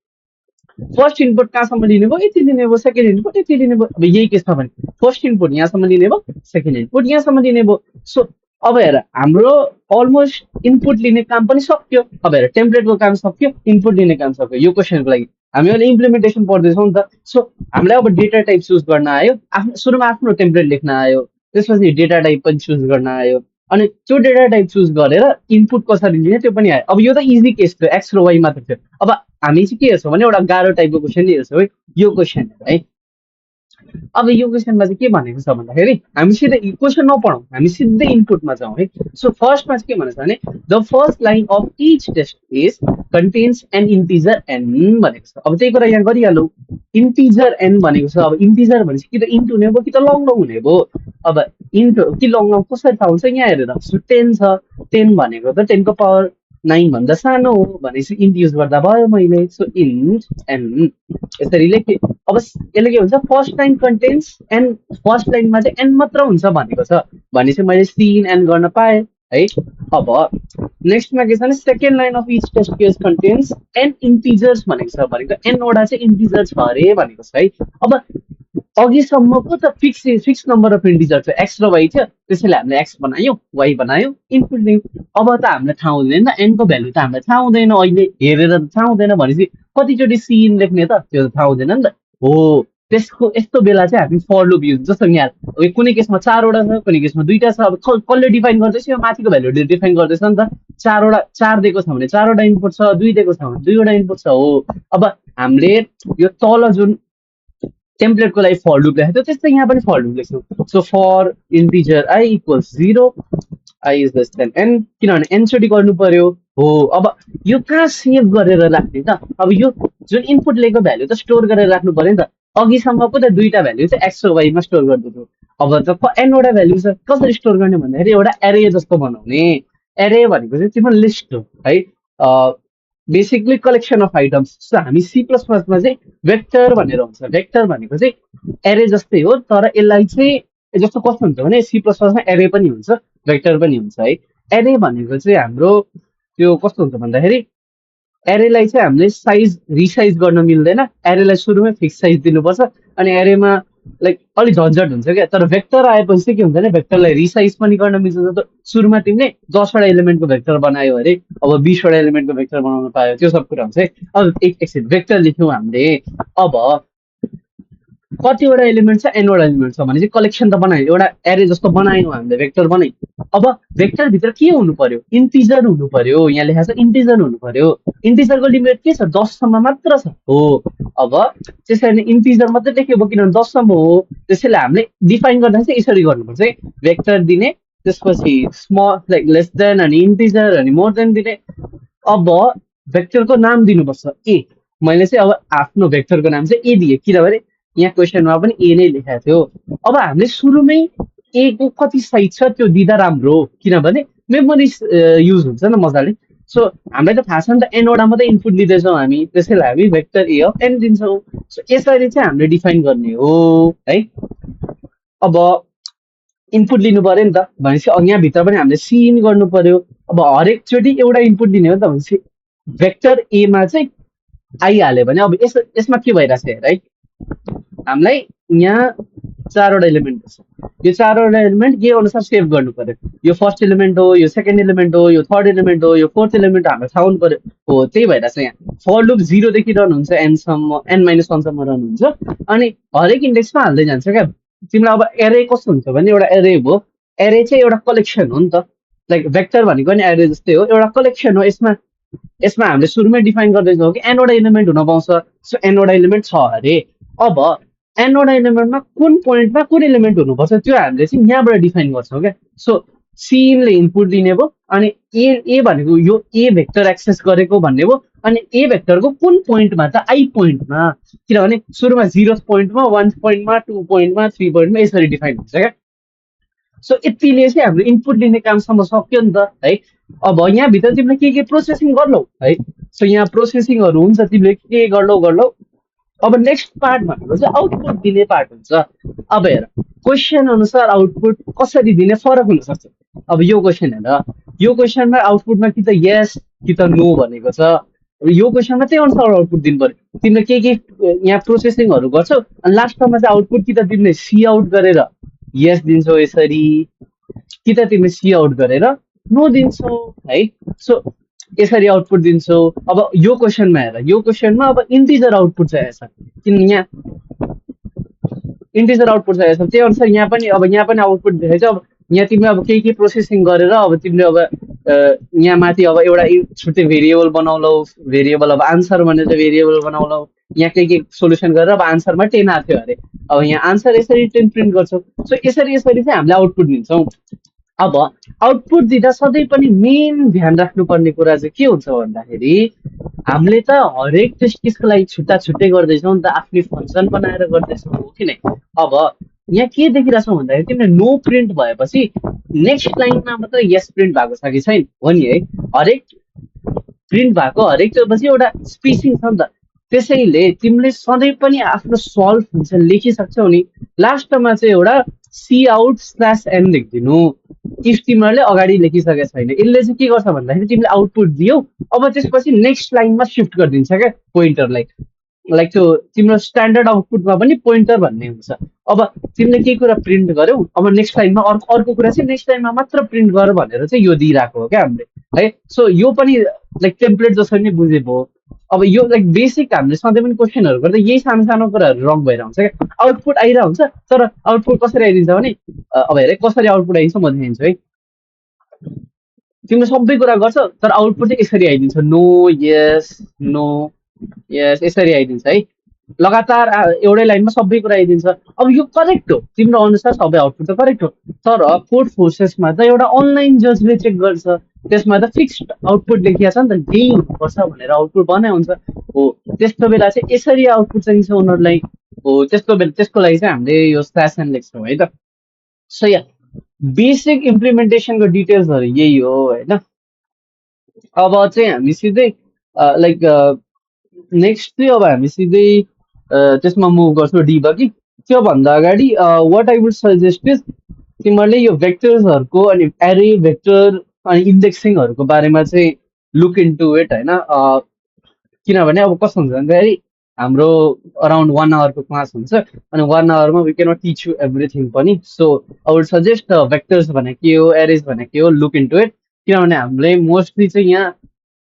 Speaker 1: फर्स्ट इनपुट कहाँसम्म लिने भयो यति लिने भयो सेकेन्ड इनपुट यति लिने भयो अब यही के छ भने फर्स्ट इनपुट यहाँसम्म लिने भयो सेकेन्ड इनपुट यहाँसम्म लिने भयो सो अब हेर हाम्रो अलमोस्ट इनपुट लिने काम पनि सक्यो अब हेर टेम्प्लेटको काम सक्यो इनपुट लिने काम सक्यो यो क्वेसनको लागि हामी अहिले इम्प्लिमेन्टेसन पढ्दैछौँ नि त सो हामीलाई अब डेटा टाइप चुज गर्न आयो आफ्नो सुरुमा आफ्नो टेम्प्लेट लेख्न आयो त्यसपछि डेटा टाइप पनि चुज गर्न आयो अनि त्यो डेटा टाइप चुज गरेर इनपुट कसरी लिने त्यो पनि आयो अब यो त इजी केस थियो एक्स र वाइ मात्र थियो अब हामी चाहिँ के हेर्छौँ भने एउटा गाह्रो टाइपको क्वेसन हेर्छौँ है यो क्वेसन है अब यो क्वेसनमा चाहिँ के भनेको छ भन्दाखेरि हामी सिधै क्वेसन नपढौँ हामी सिधै इनपुटमा जाउँ है सो फर्स्टमा चाहिँ के भनेको छ भने the first line of each test case contains an integer n भनेको छ अब त्यही कुरा यहाँ गरिहालौँ इन्टिजर एन भनेको छ अब इन्टिजर भनेपछि कि त इन्ट हुने भयो कि त लङ लङ हुने भयो अब इन्ट कि लङ लङ कसरी थाहा हुन्छ यहाँ हेरेर सो 10 छ 10 भनेको त 10 को पावर 9 भन्दा सानो हो भनेपछि इन्ट युज गर्दा भयो मैले सो इन्ट एन यसरी लेखेँ अब यसले के हुन्छ first line contains n first लाइनमा चाहिँ एन मात्र हुन्छ भनेको छ भनेपछि मैले सिइन एन गर्न पाएँ है अब नेक्स्टमा के छ भने second line of each test case contains n integers भनेको छ भनेको एनवटा चाहिँ इन्टिजर छ अरे भनेको छ है अब अघिसम्मको त फिक्स नम्बर अफ इन्टिजर थियो एक्स र वाइ थियो त्यसैले हामीले एक्स बनायौँ वाइ बनायौँ इनपुट दियौँ अब त हामीलाई थाहा हुँदैन एनको भ्यालु त हामीलाई थाहा हुँदैन अहिले हेरेर त थाहा हुँदैन भनेपछि कतिचोटि सिइन लेख्ने त त्यो त थाहा हुँदैन नि त हो त्यसको यस्तो बेला चाहिँ हामी फर लुप युज जस्तो यहाँ कुनै केसमा 4वटा छ कुनै केसमा 2टा छ अब कसले डिफाइन गर्दैछ यो माथिको भ्यालुले डिफाइन गर्दैछ नि त 4 दिएको छ भने 4वटा इनपुट छ 2 दिएको छ भने 2वटा इनपुट छ हो अब हामीले यो तल जुन टेम्प्लेटको लागि फर लुप लेखेको थियो त्यस्तै यहाँ पनि फर लुप लेख्छौँ so for integer i equals 0 i is less than n किनभने एनचोटि गर्नु पर्यो हो अब यो कहाँ सेभ गरेर राख्ने त अब यो जुन इनपुट लिएको भ्यालु त स्टोर गरेर राख्नु पर्यो नि त अघिसम्मको त 2टा भ्यालु चाहिँ एक्स र वाइमा स्टोर गर्दैथ्यो अब त एनवटा भ्यालु छ कसरी स्टोर गर्ने भन्दाखेरि एउटा एरे जस्तो बनाउने एरे भनेको चाहिँ तिम्रो लिस्ट हो है basically collection of items so हामी सी प्लस प्लसमा चाहिँ भेक्टर भनेर हुन्छ भेक्टर भनेको चाहिँ एरे जस्तै हो तर यसलाई चाहिँ जस्तो कस्तो हुन्छ भने सी प्लस प्लसमा एरे पनि हुन्छ भेक्टर पनि हुन्छ है। एरे भनेको चाहिँ हाम्रो त्यो कस्तो हुन्छ भन्दाखेरि एरेलाई चाहिँ हामीले साइज रिसाइज गर्न मिल्दैन, एरेलाई सुरुमै फिक्स साइज दिनुपर्छ। अनि एरेमा लाइक अलिक झन्झट हुन्छ क्या। तर भेक्टर आएपछि चाहिँ के हुन्छ भने भेक्टरलाई रिसाइज पनि गर्न मिल्छ। जस्तो सुरुमा तिमीले 10वटा एलिमेन्टको भेक्टर बनायो अरे, अब 20वटा एलिमेन्टको भेक्टर बनाउन पायो, त्यो सब कुरा हुन्छ है। अब एकछिन भेक्टर लेख्यौँ हामीले। अब कतिवटा एलिमेन्ट छ, एनवटा एलिमेन्ट छ भने चाहिँ कलेक्सन त बनायो, एउटा एरे जस्तो बनायौँ हामीले, भेक्टर बनायौँ। अब भेक्टरभित्र के हुनु पर्यो, इन्टिजर हुनु पर्यो। यहाँ लेखाएको छ इन्टिजर हुनु पर्यो। इन्टिजरको लिमिट के छ, 10सम्म मात्र छ हो। अब त्यसरी इन्टिजर मात्रै लेख्यो किनभने 10सम्म हो। त्यसैले हामीले डिफाइन गर्दा चाहिँ यसरी गर्नुपर्छ है, भेक्टर दिने, त्यसपछि स्मल लाइक लेस देन अनि इन्टिजर अनि मोर देन दिने। अब भेक्टरको नाम दिनुपर्छ ए। मैले चाहिँ अब आफ्नो भेक्टरको नाम चाहिँ ए दिएँ किनभने यहाँ क्वेसनमा पनि ए नै लेखाएको थियो। अब हामीले सुरुमै ए को कति साइज छ त्यो दिँदा राम्रो हो किनभने मेमोरी युज हुन्छ न मजाले। सो हामीलाई त थाहा छ नि त एनवटा मात्रै इनपुट लिँदैछौँ हामी, त्यसैले हामी भेक्टर ए अफ एन दिन्छौँ। सो यसरी चाहिँ हामीले डिफाइन गर्ने हो है। अब इनपुट लिनु पर्यो नि त भनेपछि यहाँभित्र पनि हामीले सिइन गर्नु पर्यो। अब हरेकचोटि एउटा इनपुट दिने हो नि त भनेपछि भेक्टर एमा चाहिँ आइहाल्यो भने अब यसमा के भइरहेछ हेर है, हामीलाई यहाँ 4वटा एलिमेन्ट छ। यो 4वटा एलिमेन्ट के अनुसार सेभ गर्नु पर्यो, यो फर्स्ट एलिमेन्ट हो, यो सेकेन्ड एलिमेन्ट हो, यो थर्ड एलिमेन्ट हो, यो फोर्थ एलिमेन्ट हामीलाई थाहा हुनु पर्यो हो। त्यही भइरहेछ यहाँ फर लुप 0देखि रन हुन्छ एनसम्म, n-1सम्म रन हुन्छ अनि हरेक इन्डेक्समा हाल्दै जान्छ क्या। तिमीलाई अब एरे कस्तो हुन्छ भने एउटा एरे हो, एरे चाहिँ एउटा कलेक्सन हो नि त, लाइक भेक्टर भनेको नि एरे जस्तै हो, एउटा कलेक्सन हो। यसमा यसमा हामीले सुरुमै डिफाइन गर्दैछौँ कि एनवटा एलिमेन्ट हुन पाउँछ। सो एनवटा एलिमेन्ट छ अरे। अब एनवटा एलिमेन्टमा कुन पोइन्टमा कुन एलिमेन्ट हुनुपर्छ त्यो हामीले चाहिँ यहाँबाट डिफाइन गर्छौँ क्या। सो सिनले इनपुट दिने भयो अनि ए भनेको यो ए भेक्टर एक्सेस गरेको भन्ने भयो अनि ए भेक्टरको कुन पोइन्टमा त आई पोइन्टमा, किनभने सुरुमा 0 पोइन्टमा, 1 पोइन्टमा, 2 पोइन्टमा, 3 पोइन्टमा यसरी डिफाइन हुन्छ क्या। सो यतिले चाहिँ हाम्रो इनपुट लिने कामसम्म सक्यो नि त है। अब यहाँभित्र तिमीले के प्रोसेसिङ गर्लौ है। सो यहाँ प्रोसेसिङहरू हुन्छ, तिमीले के गर्लौ। अब नेक्स्ट पार्ट भनेको चाहिँ आउटपुट दिने पार्ट हुन्छ। अब हेर क्वेसन अनुसार आउटपुट कसरी दिने फरक हुनसक्छ। अब यो क्वेसन हेर, यो क्वेसनमा आउटपुटमा कि त यस कि त नो भनेको छ। अब यो क्वेसनमा त्यही अनुसार आउटपुट दिनु पर्यो। तिमीले के यहाँ प्रोसेसिङहरू गर्छौ अनि लास्टमा चाहिँ आउटपुट कि त तिमीले सी आउट गरेर यस दिन्छौ यसरी, कि त तिमीले सी आउट गरेर नो दिन्छौ है। सो यसरी आउटपुट दिन्छौ। अब यो क्वेसनमा हेर, यो क्वेसनमा अब इन्टिजर आउटपुट चाहिएको छ किन यहाँ इन्टिजर आउटपुट चाहिएको छ। त्यही अनुसार यहाँ पनि आउटपुट देखेछ। अब यहाँ तिमीले अब के प्रोसेसिङ गरेर अब तिमीले अब यहाँ माथि अब एउटा छुट्टै भेरिएबल बनाउलौ, भेरिएबल अब आन्सर भनेर भेरिएबल बनाउलौ। यहाँ के सोल्युसन गरेर अब आन्सरमा 10 आएको थियो अरे, अब यहाँ आन्सर यसरी 10 प्रिन्ट गर्छौ। सो यसरी चाहिँ हामीले आउटपुट दिन्छौँ। अब आउटपुट दिँदा सधैँ पनि मेन ध्यान राख्नुपर्ने कुरा चाहिँ के हुन्छ भन्दाखेरि हामीले त हरेक टेस्ट केसको लागि छुट्टा छुट्टै गर्दैछौँ नि त, आफ्नै फङ्सन बनाएर गर्दैछौँ हो कि नै। अब यहाँ के देखिरहेछौँ भन्दाखेरि तिमीले नो प्रिन्ट भएपछि नेक्स्ट लाइनमा मात्र यस प्रिन्ट भएको छ कि छैन हो नि है। हरेक प्रिन्ट भएको हरेक पछि एउटा स्पेसिङ छ नि त। त्यसैले तिमीले सधैँ पनि आफ्नो सल्भ फङ्सन लेखिसक्छौ नि, लास्टमा चाहिँ एउटा सी आउट स्ल्यास एन लेखिदिनु इफ तिमीहरूले अगाडि लेखिसकेको छैन। यसले चाहिँ के गर्छ भन्दाखेरि तिमीले आउटपुट दियौ, अब त्यसपछि नेक्स्ट लाइनमा सिफ्ट गरिदिन्छ क्या पोइन्टरलाई। लाइक त्यो तिम्रो स्ट्यान्डर्ड आउटपुटमा पनि पोइन्टर भन्ने हुन्छ। अब तिमीले के कुरा प्रिन्ट गर्यौ, अब नेक्स्ट लाइनमा अर्को कुरा चाहिँ नेक्स्ट लाइनमा मात्र प्रिन्ट गर भनेर चाहिँ यो दिइरहेको हो क्या हामीले है। सो यो पनि लाइक टेम्प्लेट जसरी नै बुझे भयो। अब यो लाइक बेसिक हामीले सधैँ पनि क्वेसनहरू गर्दा यही सानो सानो कुराहरू रङ भएर हुन्छ क्या। आउटपुट आइरहेको हुन्छ तर आउटपुट कसरी आइदिन्छ भने अब हेर कसरी आउटपुट आइदिन्छ म देखाइदिन्छु है। तिमीले सबै कुरा गर्छ तर आउटपुट चाहिँ यसरी आइदिन्छ, नो यस नो यस यसरी आइदिन्छ है। लगातार एउटै लाइनमा सबै कुरा आइदिन्छ। अब यो करेक्ट हो, तिम्रो अनुसार सबै आउटपुट त करेक्ट हो। तर कोड फोर्सेसमा त एउटा अनलाइन जजले चेक गर्छ, त्यसमा त फिक्स्ड आउटपुट लेखिएको छ नि त, यही हुनुपर्छ भनेर आउटपुट बनाइ हुन्छ हो। त्यस्तो बेला चाहिँ यसरी आउटपुट चाहिन्छ उनीहरूलाई हो। त्यसको लागि चाहिँ हामीले यो स्ल्यास एन लेख्छौँ है त। सो या बेसिक इम्प्लिमेन्टेसनको डिटेल्सहरू यही हो होइन। अब चाहिँ हामी सिधै लाइक नेक्स्ट चाहिँ अब हामी सिधै त्यसमा मुभ गर्छौँ डिबगिङ। त्योभन्दा अगाडि what I would suggest is तिमीहरूले यो भेक्टर्सहरूको अनि एरे भेक्टर अनि इन्डेक्सिङहरूको बारेमा चाहिँ लुक इन्टु इट होइन। किनभने अब कस्तो हुन्छ भन्दाखेरि हाम्रो अराउन्ड 1 आवरको क्लास हुन्छ अनि 1 आवरमा we cannot teach you everything पनि। So I would suggest vectors भनेको के हो, एरेज भनेको के हो, लुक इन्टु इट। किनभने हामीले मोस्टली चाहिँ यहाँ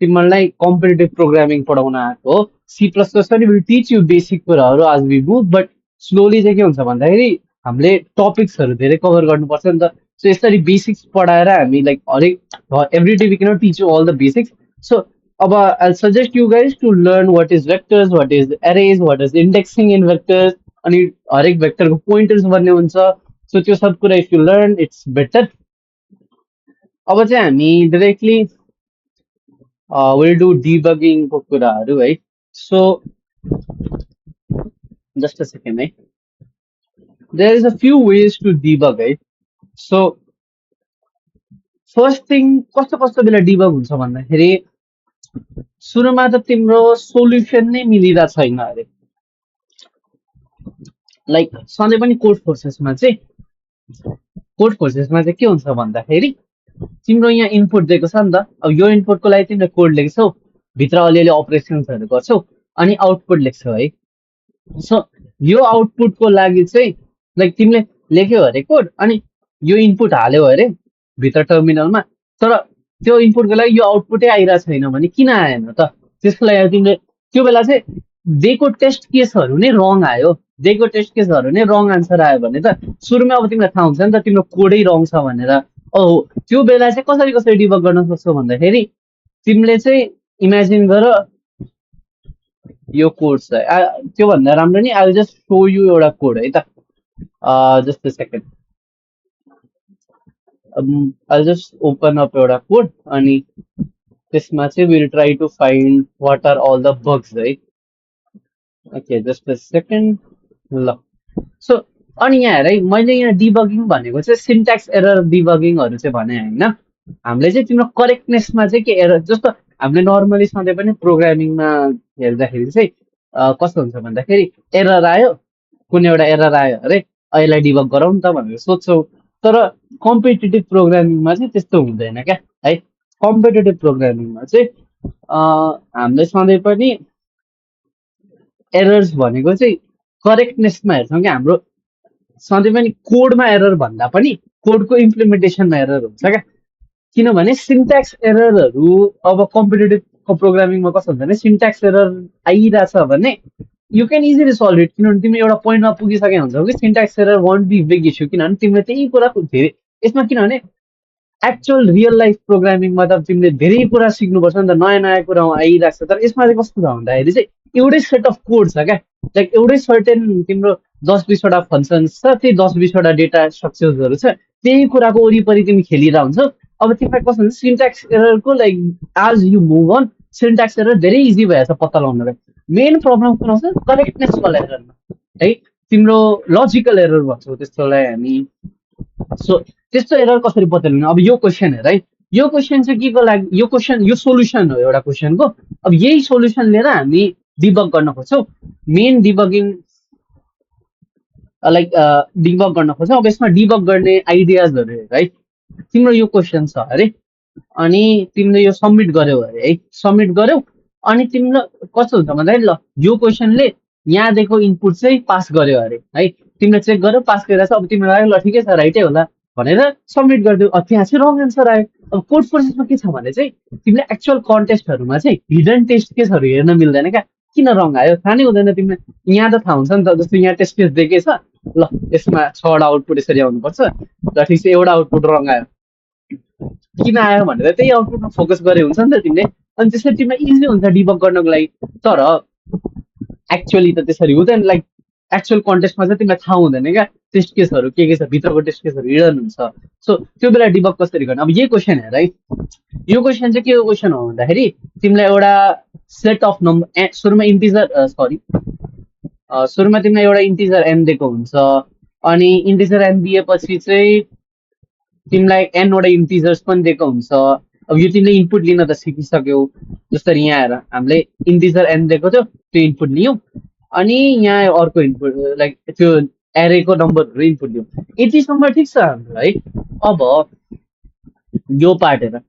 Speaker 1: तिमीहरूलाई कम्पिटेटिभ प्रोग्रामिङ पढाउन आएको हो। सी प्लस प्लस पनि विल टिच यु बेसिक कुराहरू आज वी मुभ, बट स्लोली चाहिँ के हुन्छ भन्दाखेरि हामीले टपिक्सहरू धेरै कभर गर्नुपर्छ नि त। सो यसरी बेसिक्स पढाएर हामी लाइक हरेक every day we cannot teach you all the basics. So अब I suggest you guys to learn what is vectors, what is arrays, what is indexing in vectors, अनि हरेक भेक्टरको पोइन्टर्स भन्ने हुन्छ। सो त्यो सब कुरा if you learn it's better. अब चाहिँ हामी डिरेक्टली विल डु डिबगिङको कुराहरू है। सो जस्ट अ सेकेन्ड है, there is a few ways to debug है। सो फर्स्ट थिङ कस्तो कस्तो बेला डिबग हुन्छ भन्दाखेरि सुरुमा त तिम्रो सोल्युसन नै मिलिरहेको छैन अरे। लाइक सधैँ पनि कोड फोर्सेसमा चाहिँ के हुन्छ भन्दाखेरि तिम्रो यहाँ इनपुट दिएको छ नि त। अब यो इनपुटको लागि तिमीले कोड लेख्छौ, भित्र अलिअलि अपरेसन्सहरू गर्छौ अनि आउटपुट लेख्छौ है। सो यो आउटपुटको लागि चाहिँ लाइक तिमीले लेख्यौ अरे कोड अनि यो इनपुट हाल्यौ अरे भित्र टर्मिनलमा, तर त्यो इनपुटको लागि यो आउटपुटै आइरहेको छैन भने किन आएन त? त्यसको लागि तिमीले त्यो बेला चाहिँ दिएको टेस्ट केसहरू नै रङ आयो, दिएको टेस्ट केसहरू नै रङ आन्सर आयो भने त सुरुमा अब तिमीलाई थाहा हुन्छ नि त तिम्रो कोडै रङ छ भनेर। त्यो बेला चाहिँ कसरी कसरी डिबग गर्न सक्छौ भन्दाखेरि तिमीले चाहिँ इमेजिन गर यो कोड छ त्योभन्दा राम्रो नि आई जस्ट सो यु एउटा कोड है त। Just second, I just open up एउटा कोड अनि त्यसमा चाहिँ will try to find what are all the bugs है। ओके जस्ट अ सेकेन्ड ल। सो अनि यहाँ हेर है, मैले यहाँ डिबगिङ भनेको चाहिँ सिन्ट्याक्स एरर डिबगिङहरू चाहिँ भने होइन। हामीले चाहिँ तिम्रो करेक्टनेसमा चाहिँ के एरर, जस्तो हामीले नर्मली सधैँ पनि प्रोग्रामिङमा हेर्दाखेरि चाहिँ कस्तो हुन्छ भन्दाखेरि एरर आयो, कुनै एउटा एरर आयो अरे यसलाई डिबग गरौँ त भनेर सोध्छौँ। तर कम्पिटेटिभ प्रोग्रामिङमा चाहिँ त्यस्तो हुँदैन क्या है। कम्पिटेटिभ प्रोग्रामिङमा चाहिँ हामीले सधैँ पनि एरर्स भनेको चाहिँ करेक्टनेसमा हेर्छौँ कि हाम्रो सधैँ पनि कोडमा एरर भन्दा पनि कोडको इम्प्लिमेन्टेसनमा एरर हुन्छ क्या। किनभने सिन्ट्याक्स एररहरू अब कम्पिटेटिभ प्रोग्रामिङमा कस्तो हुन्छ भने सिन्ट्याक्स एरर आइरहेछ भने you can easily solve it. किनभने तिमी एउटा पोइन्टमा पुगिसकेको हुन्छौ कि syntax error won't be big issue, किनभने तिमीले त्यही कुरा धेरै यसमा किनभने एक्चुअल रियल लाइफ प्रोग्रामिङमा त तिमीले धेरै कुरा सिक्नुपर्छ नि त, नयाँ नयाँ कुरा आइरहेको छ। तर यसमा चाहिँ कस्तो छ भन्दाखेरि चाहिँ एउटै सेट अफ कोड छ क्या, लाइक एउटै सर्टेन तिम्रो 10-20वटा फङ्सन्स छ, त्यही 10-20वटा डेटा स्ट्रक्चर्सहरू छ, त्यही कुराको वरिपरि तिमी खेलिरहेको हुन्छौ। अब तिमीलाई कस्तो हुन्छ सिन्ट्याक्स एररको like as you move on syntax error धेरै इजी भएछ पत्ता लगाउनलाई। मेन प्रब्लम कुन आउँछ करेक्टनेसवाला एररमा है, तिम्रो लजिकल एरर भन्छौँ त्यस्तोलाई हामी। सो त्यस्तो एरर कसरी पत्ता लगाउने, अब यो क्वेसन हेर है, यो क्वेसन चाहिँ के को लागि, यो क्वेसन यो सोल्युसन हो एउटा क्वेसनको। अब यही सोल्युसन लिएर हामी डिबग गर्न खोज्छौँ, मेन डिबगिङ लाइक डिबग गर्न खोज्छौँ। अब यसमा डिबग गर्ने आइडियाजहरू हेर है, तिम्रो यो क्वेसन छ अरे अनि तिमीले यो सबमिट गर्यौ अरे है, सबमिट गर्यौ अनि तिमीलाई कस्तो हुन्छ भन्दाखेरि ल यो क्वेसनले यहाँ दिएको इनपुट चाहिँ पास गर्यो अरे है, तिमीले चेक गर्यौ पास गरिरहेछ, अब तिमीलाई लाग्यो ल ठिकै छ राइटै होला भनेर सबमिट गरिदियो। त्यहाँ चाहिँ रङ एन्सर आयो। अब कोड प्रोसेसमा के छ भने चाहिँ तिमीले एक्चुअल कन्टेस्टहरूमा चाहिँ हिडन टेस्ट केसहरू हेर्न मिल्दैन क्या, किन रङ आयो थाहा नै हुँदैन तिमीलाई। यहाँ त थाहा हुन्छ नि त, जस्तो यहाँ टेस्ट केस दिएकै छ, ल यसमा 6वटा आउटपुट यसरी आउनुपर्छ, ल ठिक छ एउटा आउटपुट रङ आयो, किन आयो भनेर त्यही आउटपुटमा फोकस गरे हुन्छ नि त तिमीले, अनि त्यसरी तिमीलाई इजी हुन्छ डिबग गर्नको लागि। तर एक्चुअली त त्यसरी हुँदैन, लाइक एक्चुअल कन्टेस्टमा चाहिँ तिमीलाई थाहा हुँदैन क्या टेस्ट केसहरू के छ, भित्रको टेस्ट केसहरू हिडन हुन्छ। सो त्यो बेला डिबग कसरी गर्ने, अब यही क्वेसन हेर है, यो क्वेसन चाहिँ के क्वेसन हो भन्दाखेरि तिमीलाई एउटा सेट अफ नम्बर सुरुमा इन्टिजर सुरुमा तिमीलाई एउटा इन्टिजर एन दिएको हुन्छ अनि इन्टिजर एन दिएपछि चाहिँ तिमीलाई एनवटा इन्टिजर्स पनि दिएको हुन्छ। अब यो तिमीले इनपुट लिन त सिकिसक्यौ, जसरी यहाँ हेर हामीले इन्टिजर एन दिएको थियो त्यो इनपुट लियौँ अनि यहाँ अर्को इनपुट लाइक त्यो एरेको नम्बरहरू इनपुट दिउँ। यतिसम्म ठिक छ हाम्रो है। अब यो पार्ट हेर,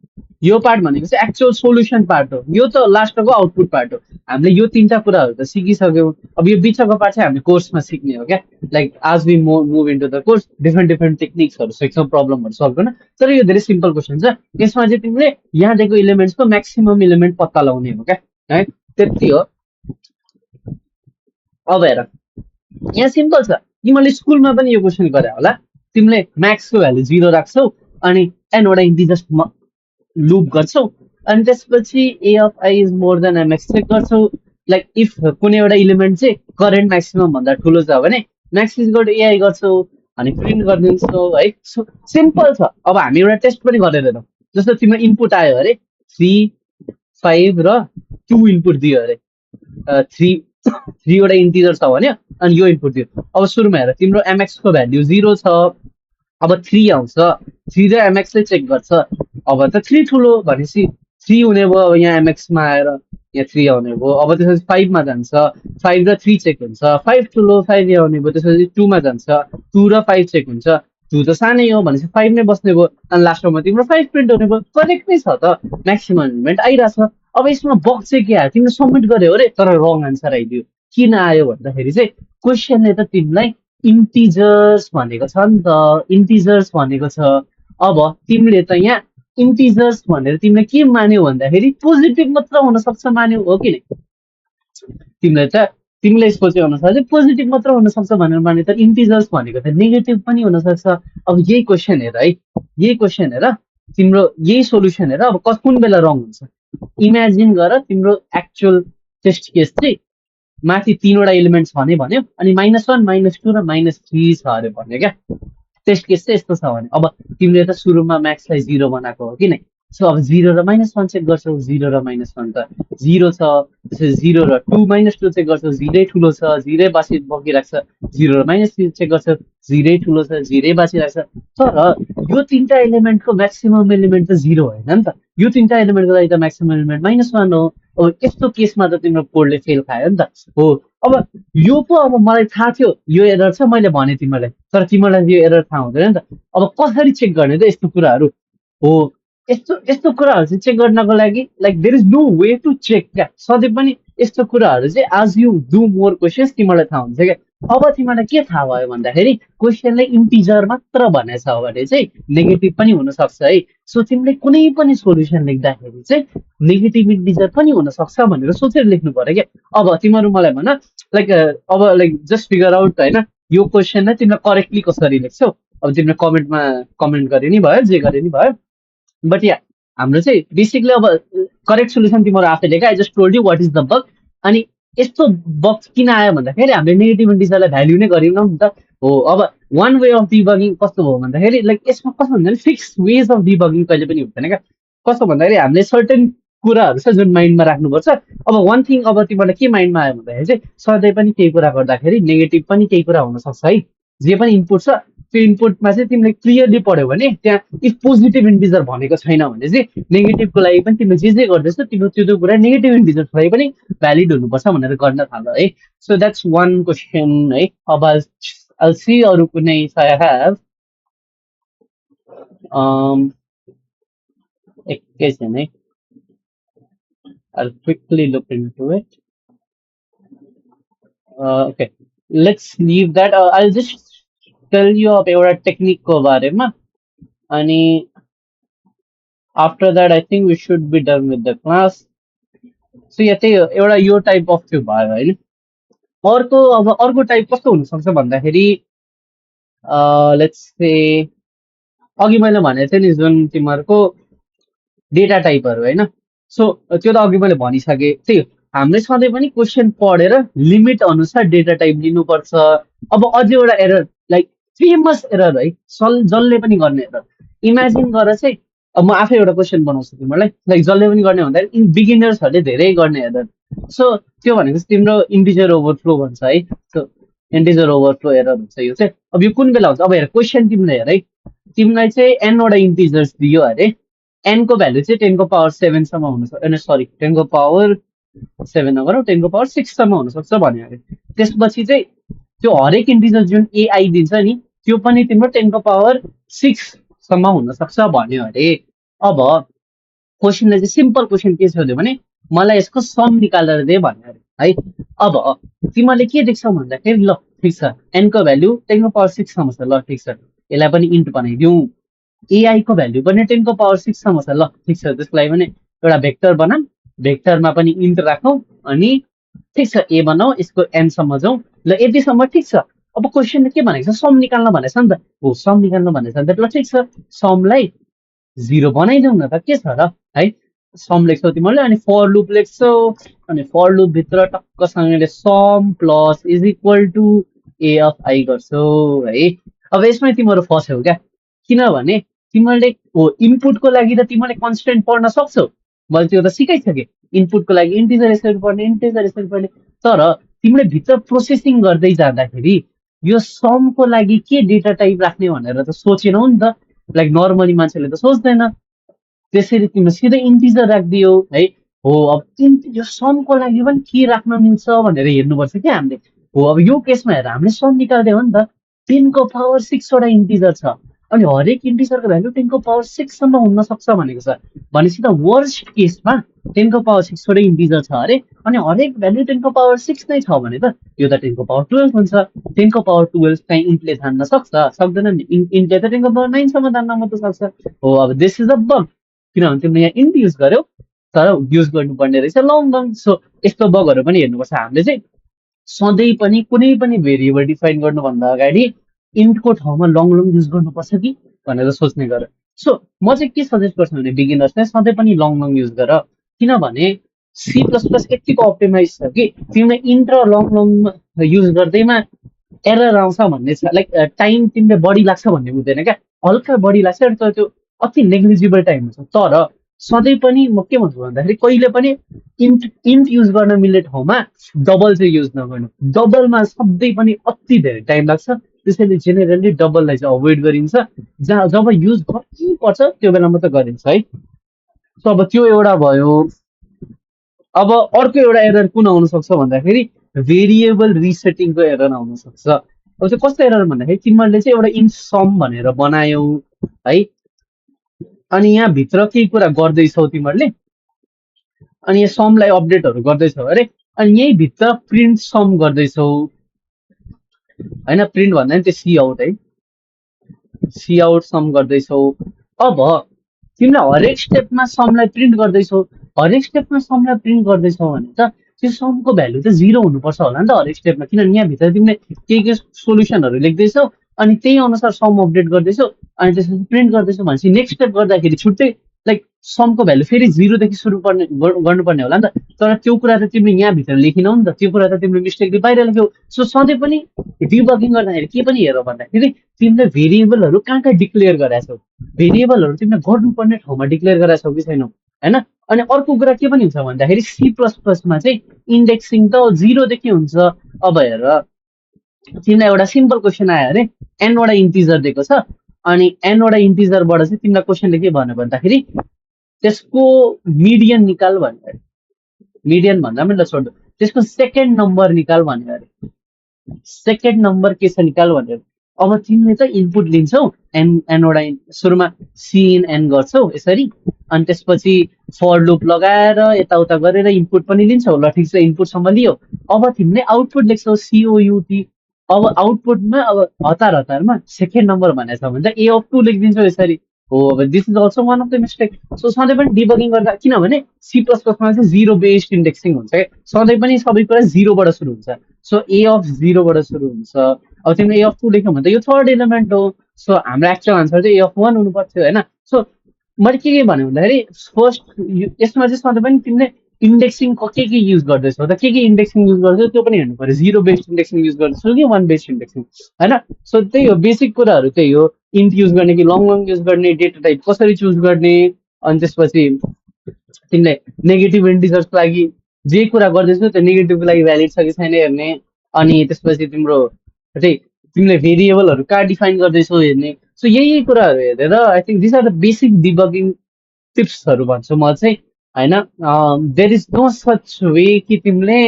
Speaker 1: यो पार्ट भनेको चाहिँ एक्चुअल सोल्युसन पार्ट हो, यो त लास्टको आउटपुट पार्ट हो। हामीले यो तिनवटा कुराहरू त सिकिसक्यौँ। अब यो बिचको पार्ट चाहिँ हामीले कोर्समा सिक्ने हो क्या। लाइक आज we move into the course different different टेक्निक्सहरू सिक्छौँ प्रब्लमहरू सल्भ गर्न। तर यो धेरै सिम्पल क्वेसन छ, यसमा चाहिँ तिमीले यहाँ दिएको इलिमेन्ट्सको म्याक्सिमम इलिमेन्ट पत्ता लगाउने हो क्या है, त्यति हो। अब हेर यहाँ सिम्पल छ, तिमीले स्कुलमा पनि यो क्वेसन गरे होला। तिमीले म्याक्सको भ्यालु 0 राख्छौ अनि एनवटा इन्टिजर्स लुप गर्छौ अनि त्यसपछि A of I is more than MX check गर्छौ। लाइक इफ कुनै एउटा इलिमेन्ट चाहिँ करेन्ट म्याक्सिमम भन्दा ठुलो छ भने म्याक्स इज गट एआई गर्छौ अनि प्रिन्ट गरिदिन्छौ है। सिम्पल छ। अब हामी एउटा टेस्ट पनि गरेर हेरौँ। जस्तो तिम्रो इनपुट आयो अरे 3, 5 र 2 इनपुट दियो अरे, 3वटा इन्टिजर छ भन्यो अनि यो इनपुट दियो। अब सुरुमा हेर तिम्रो एमएक्स को भ्याल्यु 0 छ, अब 3 आउँछ, 3 र एमएक्सले चेक गर्छ। अब त 3 ठुलो भनेपछि 3 हुने भयो, अब यहाँ एमएक्समा आएर यहाँ 3 आउने भयो। अब त्यसपछि 5 मा जान्छ, 5 र 3 चेक हुन्छ, 5 ठुलो 5 यहाँ आउने भयो। त्यसपछि 2 मा जान्छ, 2 र 5 चेक हुन्छ, 2 त सानै हो भनेपछि 5 नै बस्ने भयो अनि लास्टमा तिम्रो 5 प्रिन्ट हुने भयो। करेक्ट नै छ त, म्याक्सिमम इलिमेन्ट आइरहेछ। अब यसमा बग चाहिँ के आयो, तिमीले सबमिट गर्यो अरे तर रङ आन्सर आइदियो। किन आयो भन्दाखेरि चाहिँ क्वेसनले त तिमीलाई इन्टिजर्स भनेको छ नि त, इन्टिजर्स भनेको छ। अब तिमीले त यहाँ इन्टिजर्स भनेर तिमीले के मान्यौ भन्दाखेरि पोजिटिभ मात्र हुन सक्छ मान्यौ, हो कि नै? तिमीले सोचे अनुसार चाहिँ पोजिटिभ मात्र हुन सक्छ भनेर मान्यो, तर इन्टिजर्स भनेको त नेगेटिभ पनि हुन सक्छ। अब यही क्वेसन हेर है, यही क्वेसन हेर, तिम्रो यही सोल्युसन हेर। अब कुन बेला रङ हुन्छ इमेजिन गर। तिम्रो एक्चुअल टेस्ट केस चाहिँ माथि 3वटा इलिमेन्ट्स भन्यो अनि -1, -2 र -3 छ अरे भन्यो क्या। टेस्ट केस चाहिँ यस्तो छ भने अब तिमीले त सुरुमा म्याक्सलाई 0 बनाएको हो कि नै। सो अब 0 र -1 चेक गर्छौ, 0 र -1 त 0 छ। त्यसपछि 0 र 2 -2 चेक गर्छौ, 0 ठुलो छ, 0 बाँची बकिरहेको छ। 0 र -3 चेक गर्छौ, 0 ठुलो छ, 0 बाँचिरहेको छ। तर यो तिनवटा एलिमेन्टको म्याक्सिमम एलिमेन्ट त 0 होइन नि त, यो तिनवटा एलिमेन्टको लागि त म्याक्सिमम एलिमेन्ट -1 हो। अब यस्तो केसमा त तिम्रो कोडले फेल खायो नि त हो। अब यो पो अब मलाई थाहा थियो यो एरर छ, मैले भने तिमीलाई, तर तिमीलाई यो एरर थाहा हुँदैन नि त। अब कसरी चेक गर्ने त यस्तो कुराहरू हो। यस्तो यस्तो कुराहरू चाहिँ चेक गर्नको लागि like there is no way to check क्या। सधैँ पनि यस्तो कुराहरू चाहिँ आज यु डु मोर क्वेसन्स तिमीलाई थाहा हुन्छ क्या। अब तिमीलाई के थाहा भयो भन्दाखेरि क्वेसनले इन्टिजर मात्र भनेछ भने चाहिँ नेगेटिभ पनि हुनसक्छ है। सो तिमीले कुनै पनि सोल्युसन लेख्दाखेरि चाहिँ नेगेटिभ इन्टिजर पनि हुनसक्छ भनेर सोचेर लेख्नु पर्यो क्या। अब तिमीहरू मलाई भन लाइक अब लाइक जस्ट फिगर आउट होइन यो क्वेसनलाई तिमीलाई करेक्टली कसरी लेख्छौ। अब तिमीले कमेन्टमा कमेन्ट गरे नि भयो, जे गरे नि भयो। बट या हाम्रो चाहिँ बेसिकली अब करेक्ट सोल्युसन तिमीहरू आफै लेख। I just told you what is the bug. अनि यस्तो बग किन आयो भन्दाखेरि हामीले नेगेटिभ इन्टिजरलाई भ्याल्यु नै गरेनौँ नि त हो। अब वान वे अफ डिबगिङ कस्तो भयो भन्दाखेरि लाइक यसमा कस्तो हुन्छ भने फिक्स वेज अफ डिबगिङ कहिले पनि हुँदैन क्या। कस्तो भन्दाखेरि हामीले सर्टेन कुराहरू छ जुन माइन्डमा राख्नुपर्छ। अब वान थिङ अब तिमीलाई के माइन्डमा आयो भन्दाखेरि चाहिँ सधैँ पनि केही कुरा गर्दाखेरि नेगेटिभ पनि केही कुरा हुनसक्छ है। जे पनि इनपुट छ त्यो इनपुटमा चाहिँ तिमीले क्लियरली पढ्यो भने त्यहाँ इफ पोजिटिभ इन्टिजर भनेको छैन भने चाहिँ नेगेटिभको लागि पनि तिमीले जे गर्दैछौ तिम्रो त्यो कुरा नेगेटिभ इन्टिजरको लागि पनि भ्यालिड हुनुपर्छ भनेर गर्न थाल्छ है। सो द्याट्स वान क्वेसन है। अब I'll see अरू कुनै if I have एकैछिन है। I'll quickly look into it. Okay, let's leave that. I'll just tell you अब एउटा टेक्निकको बारेमा अनि after that I think we should be done with the class. So यहाँ त्यही हो, एउटा यो टाइप अफ त्यो भयो होइन। अर्को टाइप कस्तो हुनसक्छ भन्दाखेरि लेट्स से अघि मैले भनेको थिएँ नि जुन तिमीहरूको डेटा टाइपहरू होइन। सो त्यो त अघि मैले भनिसकेँ। त्यही हो, हामीले सधैँ पनि क्वेसन पढेर लिमिट अनुसार डेटा टाइप लिनुपर्छ। अब अझै एउटा एरर लाइक फेमस एरर है, जसले पनि गर्ने एरर इमेजिन गरेर चाहिँ अब म आफै एउटा क्वेसन बनाउँछु तिमीलाई। लाइक जसले पनि गर्ने भन्दाखेरि बिगिनर्सहरूले धेरै गर्ने एरर। सो त्यो भनेको चाहिँ तिम्रो इन्टिजर ओभरफ्लो भन्छ है। सो इन्टिजर ओभरफ्लो एरर हुन्छ यो चाहिँ। अब यो कुन बेला हुन्छ, अब हेर क्वेसन तिमीले हेर है, तिमीलाई चाहिँ एनवटा इन्टिजर्स दियो अरे, एनको भ्यालु चाहिँ 10⁻7सम्म हुनसक्छ, सरी 10⁻7 नगरौँ, 10⁻6सम्म हुनसक्छ भन्यो अरे। त्यसपछि चाहिँ त्यो हरेक इन्टिजर जुन एआई दिन्छ नि त्यो पनि तिम्रो 10 को पावर 6 सम्म हुन सक्छ भन्यो अरे। अब क्वेसनले चाहिँ सिम्पल क्वेसन के सोध्यो भने मलाई यसको सम निकालेर दे भन्यो अरे है। अब तिमीले के देख्छौ भन्दाखेरि ल ठिक छ एनको भ्याल्यु 10 को पावर 6 सम्म छ, ल ठिक छ यसलाई पनि इन्ट बनाइदिउँ। एआई को भ्याल्यु पनि 10 को पावर 6 सम्म छ, ल ठिक छ त्यसलाई पनि एउटा भेक्टर बनाऊँ, भेक्टरमा पनि इन्ट राखौँ अनि ठिक छ ए बनाऊ, यसको एनसम्म जाउँ। ल यतिसम्म ठिक छ। अब क्वेसनले के भनेको छ सम निकाल्न भनेको छ नि त, हो सम निकाल्न भनेको छ नि त। ल ठिक छ समलाई 0 बनाइदेऊ न त के छ र है। सम लेख्छौ तिमीले अनि फर लुप लेख्छौ अनि फर लुप भित्र टक्कसँगले sum plus is equal to A of I गर्छौ है। अब यसमै तिमीहरू फस्यौ क्या, किनभने तिमीले हो इनपुटको लागि त तिमीले कन्सटेन्ट पढ्न सक्छौ, मैले त्यो त सिकाइसकेँ। इनपुटको लागि इन्टिजर यसरी पढ्ने, इन्टिजर यसरी पढ्ने। तर तिमीले भित्र प्रोसेसिङ गर्दै जाँदाखेरि यो समको लागि के डेटा टाइप राख्ने भनेर त सोचेनौ नि त। लाइक नर्मली मान्छेले त सोच्दैन, त्यसरी तिमीले सिधै इन्टिजर राखिदियो है। हो अब यो समको लागि पनि के राख्न मिल्छ भनेर हेर्नुपर्छ क्या हामीले। हो अब यो केसमा हेर हामीले सम निकाल्दियो नि त, 10 को पावर 6 वटा इन्टिजर छ अनि हरेक इन्टिजरको भ्यालु 10 को पावर 6 सम्म हुन सक्छ भनेको छ। भनेपछि त वर्स्ट केसमा 10 को पावर 6 वटै इन्टिजर छ अरे अनि हरेक भ्यालु 10 को पावर 6 नै छ भने त यो त 10 को पावर 12 हुन्छ। 10 को पावर 12 चाहिँ इन्टले जान्न सक्छ, सक्दैन नि। इन्टले त 10 को पावर 9 सम्म जान्न मात्र सक्छ। हो अब दिस इज अ बग, किनभने तिमीले यहाँ इन्ट युज गर्यौ तर युज गर्नुपर्ने रहेछ लङ लङ। सो यस्तो बगहरू पनि हेर्नुपर्छ हामीले चाहिँ। सधैँ पनि कुनै पनि भेरिएबल डिफाइन गर्नुभन्दा अगाडि इन्टको ठाउँमा लङ लङ युज गर्नुपर्छ कि भनेर सोच्ने गर। सो म चाहिँ के सजेस्ट गर्छु भने बिगिनर्सलाई सधैँ पनि लङ लङ युज गर, किनभने सी प्लस प्लस यतिको अप्टिमाइज छ कि तिमीले इन्ट र लङ लङ युज गर्दैमा एरर आउँछ भन्ने छ। लाइक टाइम तिमीले बढी लाग्छ भन्ने हुँदैन क्या, हल्का बढी लाग्छ तर त्यो अति नेग्लिजिबल टाइम हुन्छ। तर सधैँ पनि म के भन्छु भन्दाखेरि कहिले पनि इन्ट इन्ट युज गर्न मिल्ने ठाउँमा डबल चाहिँ युज नगर्नु। डबलमा सधैँ पनि अति धेरै टाइम लाग्छ, त्यसैले जेनेरली डबललाई चाहिँ अभोइड गरिन्छ। जहाँ जब युज गर्नै पर्छ त्यो बेला मात्रै गरिन्छ है। सो अब त्यो एउटा भयो। अब अर्को एउटा एरर कुन आउन सक्छ भन्दाखेरि भेरिएबल रिसेटिङको एरर आउन सक्छ। अब चाहिँ कस्तो एरर भन्दाखेरि तिमीहरूले चाहिँ एउटा इन्ट सम भनेर बनायौ है अनि यहाँ भित्र केही कुरा गर्दैछौ तिमीहरूले अनि यो समलाई अपडेटहरू गर्दैछौ अरे अनि यही भित्र प्रिन्ट सम गर्दैछौ होइन। प्रिन्ट भन्दा नि त्यो सी आउट है, सी आउट सम गर्दैछौ। अब तिमीले हरेक स्टेपमा समलाई प्रिन्ट गर्दैछौ, हरेक स्टेपमा समलाई प्रिन्ट गर्दैछौ भने त त्यो समको भ्यालु त 0 हुनुपर्छ होला नि त हरेक स्टेपमा, किनभने यहाँभित्र तिमीले के सोल्युसनहरू लेख्दैछौ अनि त्यही अनुसार सम अपडेट गर्दैछौ अनि त्यसपछि प्रिन्ट गर्दैछौ भनेपछि नेक्स्ट स्टेप गर्दाखेरि छुट्टै लाइक समको भ्यालु फेरि 0देखि सुरु गर्नुपर्ने होला नि त। तर त्यो कुरा त तिमीले यहाँभित्र लेखिनौ नि त, त्यो कुरा त तिमीले मिस्टेकले बाहिर लेख्यौ। सो सधैँ पनि डिबगिङ गर्दाखेरि के पनि हेर भन्दाखेरि तिमीले भेरिएबलहरू कहाँ कहाँ डिक्लेयर गरेका छौ, भेरिएबलहरू तिमीले गर्नुपर्ने ठाउँमा डिक्लेयर गरेका छौ कि छैनौ होइन। अनि अर्को कुरा के पनि हुन्छ भन्दाखेरि सी प्लस प्लसमा चाहिँ इन्डेक्सिङ त 0देखि हुन्छ। अब हेर तिमीलाई एउटा सिम्पल क्वेसन आयो अरे एनवटा इन्टिजर दिएको छ अनि एनवटा इन्टिजरबाट चाहिँ तिमीलाई क्वेसनले के भन्यो भन्दाखेरि त्यसको मिडियन निकाल भन्यो अरे। मिडियन भन्दा पनि ल छोड्दो, त्यसको सेकेन्ड नम्बर निकाल भन्यो अरे। सेकेन्ड नम्बर के छ निकाल भन्यो। अब तिमीले त इनपुट लिन्छौ एनवटा सुरुमा सिइन एन गर्छौ यसरी अनि त्यसपछि फर लुप लगाएर यताउता गरेर इनपुट पनि लिन्छौ। ल ठिक छ इनपुटसम्म लियो। अब तिमीले आउटपुट लेख्छौ सिओयुटी। अब आउटपुटमा अब हतार हतारमा सेकेन्ड नम्बर भनेको छ भने त ए अफ 2 लेखिदिन्छौ यसरी। हो अब this is also one of the mistake. So सधैँ पनि डिबगिङ गर्दा, किनभने सी प्लस प्लसमा चाहिँ 0 बेस्ड इन्डेक्सिङ हुन्छ क्या, सधैँ पनि सबै कुरा 0बाट सुरु हुन्छ। सो ए अफ 0बाट सुरु हुन्छ। अब तिमीले ए अफ 2 लेख्यौ भने त यो थर्ड एलिमेन्ट हो। सो हाम्रो एक्चुअल आन्सर चाहिँ ए अफ 1 हुनु पर्थ्यो होइन। सो मैले के भने भन्दाखेरि फर्स्ट यसमा चाहिँ सधैँ पनि तिमीले इन्डेक्सिङ के युज गर्दैछौ त, के इन्डेक्सिङ युज गर्छौ त्यो पनि हेर्नु पर्यो। 0 बेस्ड इन्डेक्सिङ युज गर्दैछौ कि 1 बेस्ड इन्डेक्सिङ होइन। सो त्यही हो बेसिक कुराहरू, त्यही हो इन्ट युज गर्ने कि लङ लङ युज गर्ने, डेटा टाइप कसरी चुज गर्ने, अनि त्यसपछि तिमीले नेगेटिभ इन्टिजर्सको लागि जे कुरा गर्दैछौ त्यो नेगेटिभको लागि भ्यालिड छ कि छैन हेर्ने, अनि त्यसपछि तिम्रो त्यही तिमीले भेरिएबलहरू कहाँ डिफाइन गर्दैछौ हेर्ने। सो यही कुराहरू हेरेर I think this are the basic debugging टिप्सहरू भन्छु म चाहिँ होइन। There is no such way कि तिमीले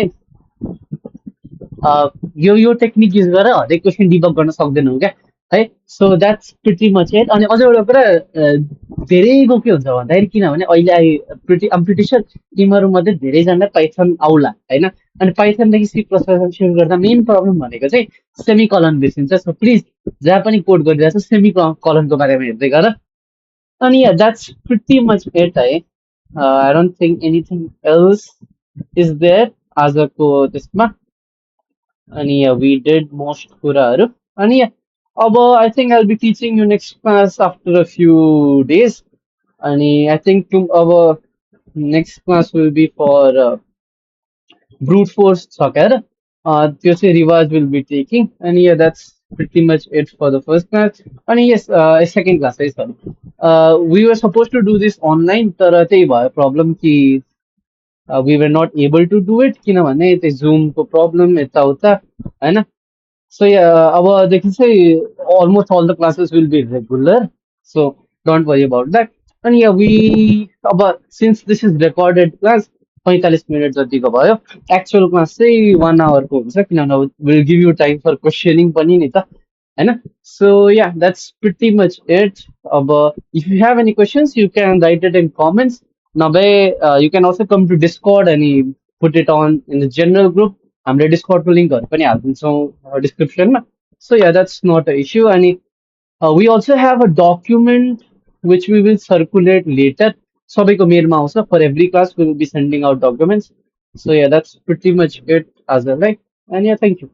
Speaker 1: यो यो टेक्निक युज गरेर हरेक क्वेसन डिबग गर्न सक्दैनौँ क्या है so that's pretty much it अनि अझ एउटा कुरा धेरैको के हुन्छ भन्दाखेरि किनभने अहिले आम प्रिटी स्योर तिमीहरू मध्ये धेरैजना पाइथन आउला होइन अनि पाइथनदेखि सी प्लस प्लस सुरु गर्दा मेन प्रब्लम भनेको चाहिँ सेमी कलन बिर्सिन्छ सो प्लिज जहाँ पनि कोड गरिरहेको छ सेमी कलनको बारेमा हेर्दै गर अनि द्याट्स प्रिटी मच इट है I don't think anything else is there आजको त्यसमा अनि we did most कुराहरू अनि अब I think I'll be teaching you next class after a few days अनि I think अब next class will be for brute force छ क्या र त्यो चाहिँ रिवाज will be taking अनि that's pretty much it for the first class अनि yes second class है sorry we were supposed to do this online तर त्यही भयो problem कि we were not able to do it किनभने त्यो जुमको प्रब्लम यताउता होइन सो अबदेखि चाहिँ almost all the classes will be regular so don't worry about that अनि we अब since this is recorded class 45 minute जतिको भयो एक्चुअल क्लास चाहिँ 1 आवरको हुन्छ किनभने will give you time for questioning पनि नि त होइन so yeah that's pretty much it अब if you have any questions you can write it in comments नभए you can also come to Discord अनि put it on in the general group हामीले डिस्कर्डको लिङ्कहरू पनि हालिदिन्छौँ डिस्क्रिप्सनमा so yeah that's not a issue अनि we also have a document which we will circulate later. सबैको मेलमा आउँछ for every class we will be sending out documents. So yeah, that's pretty much it as well, right? And yeah, thank you.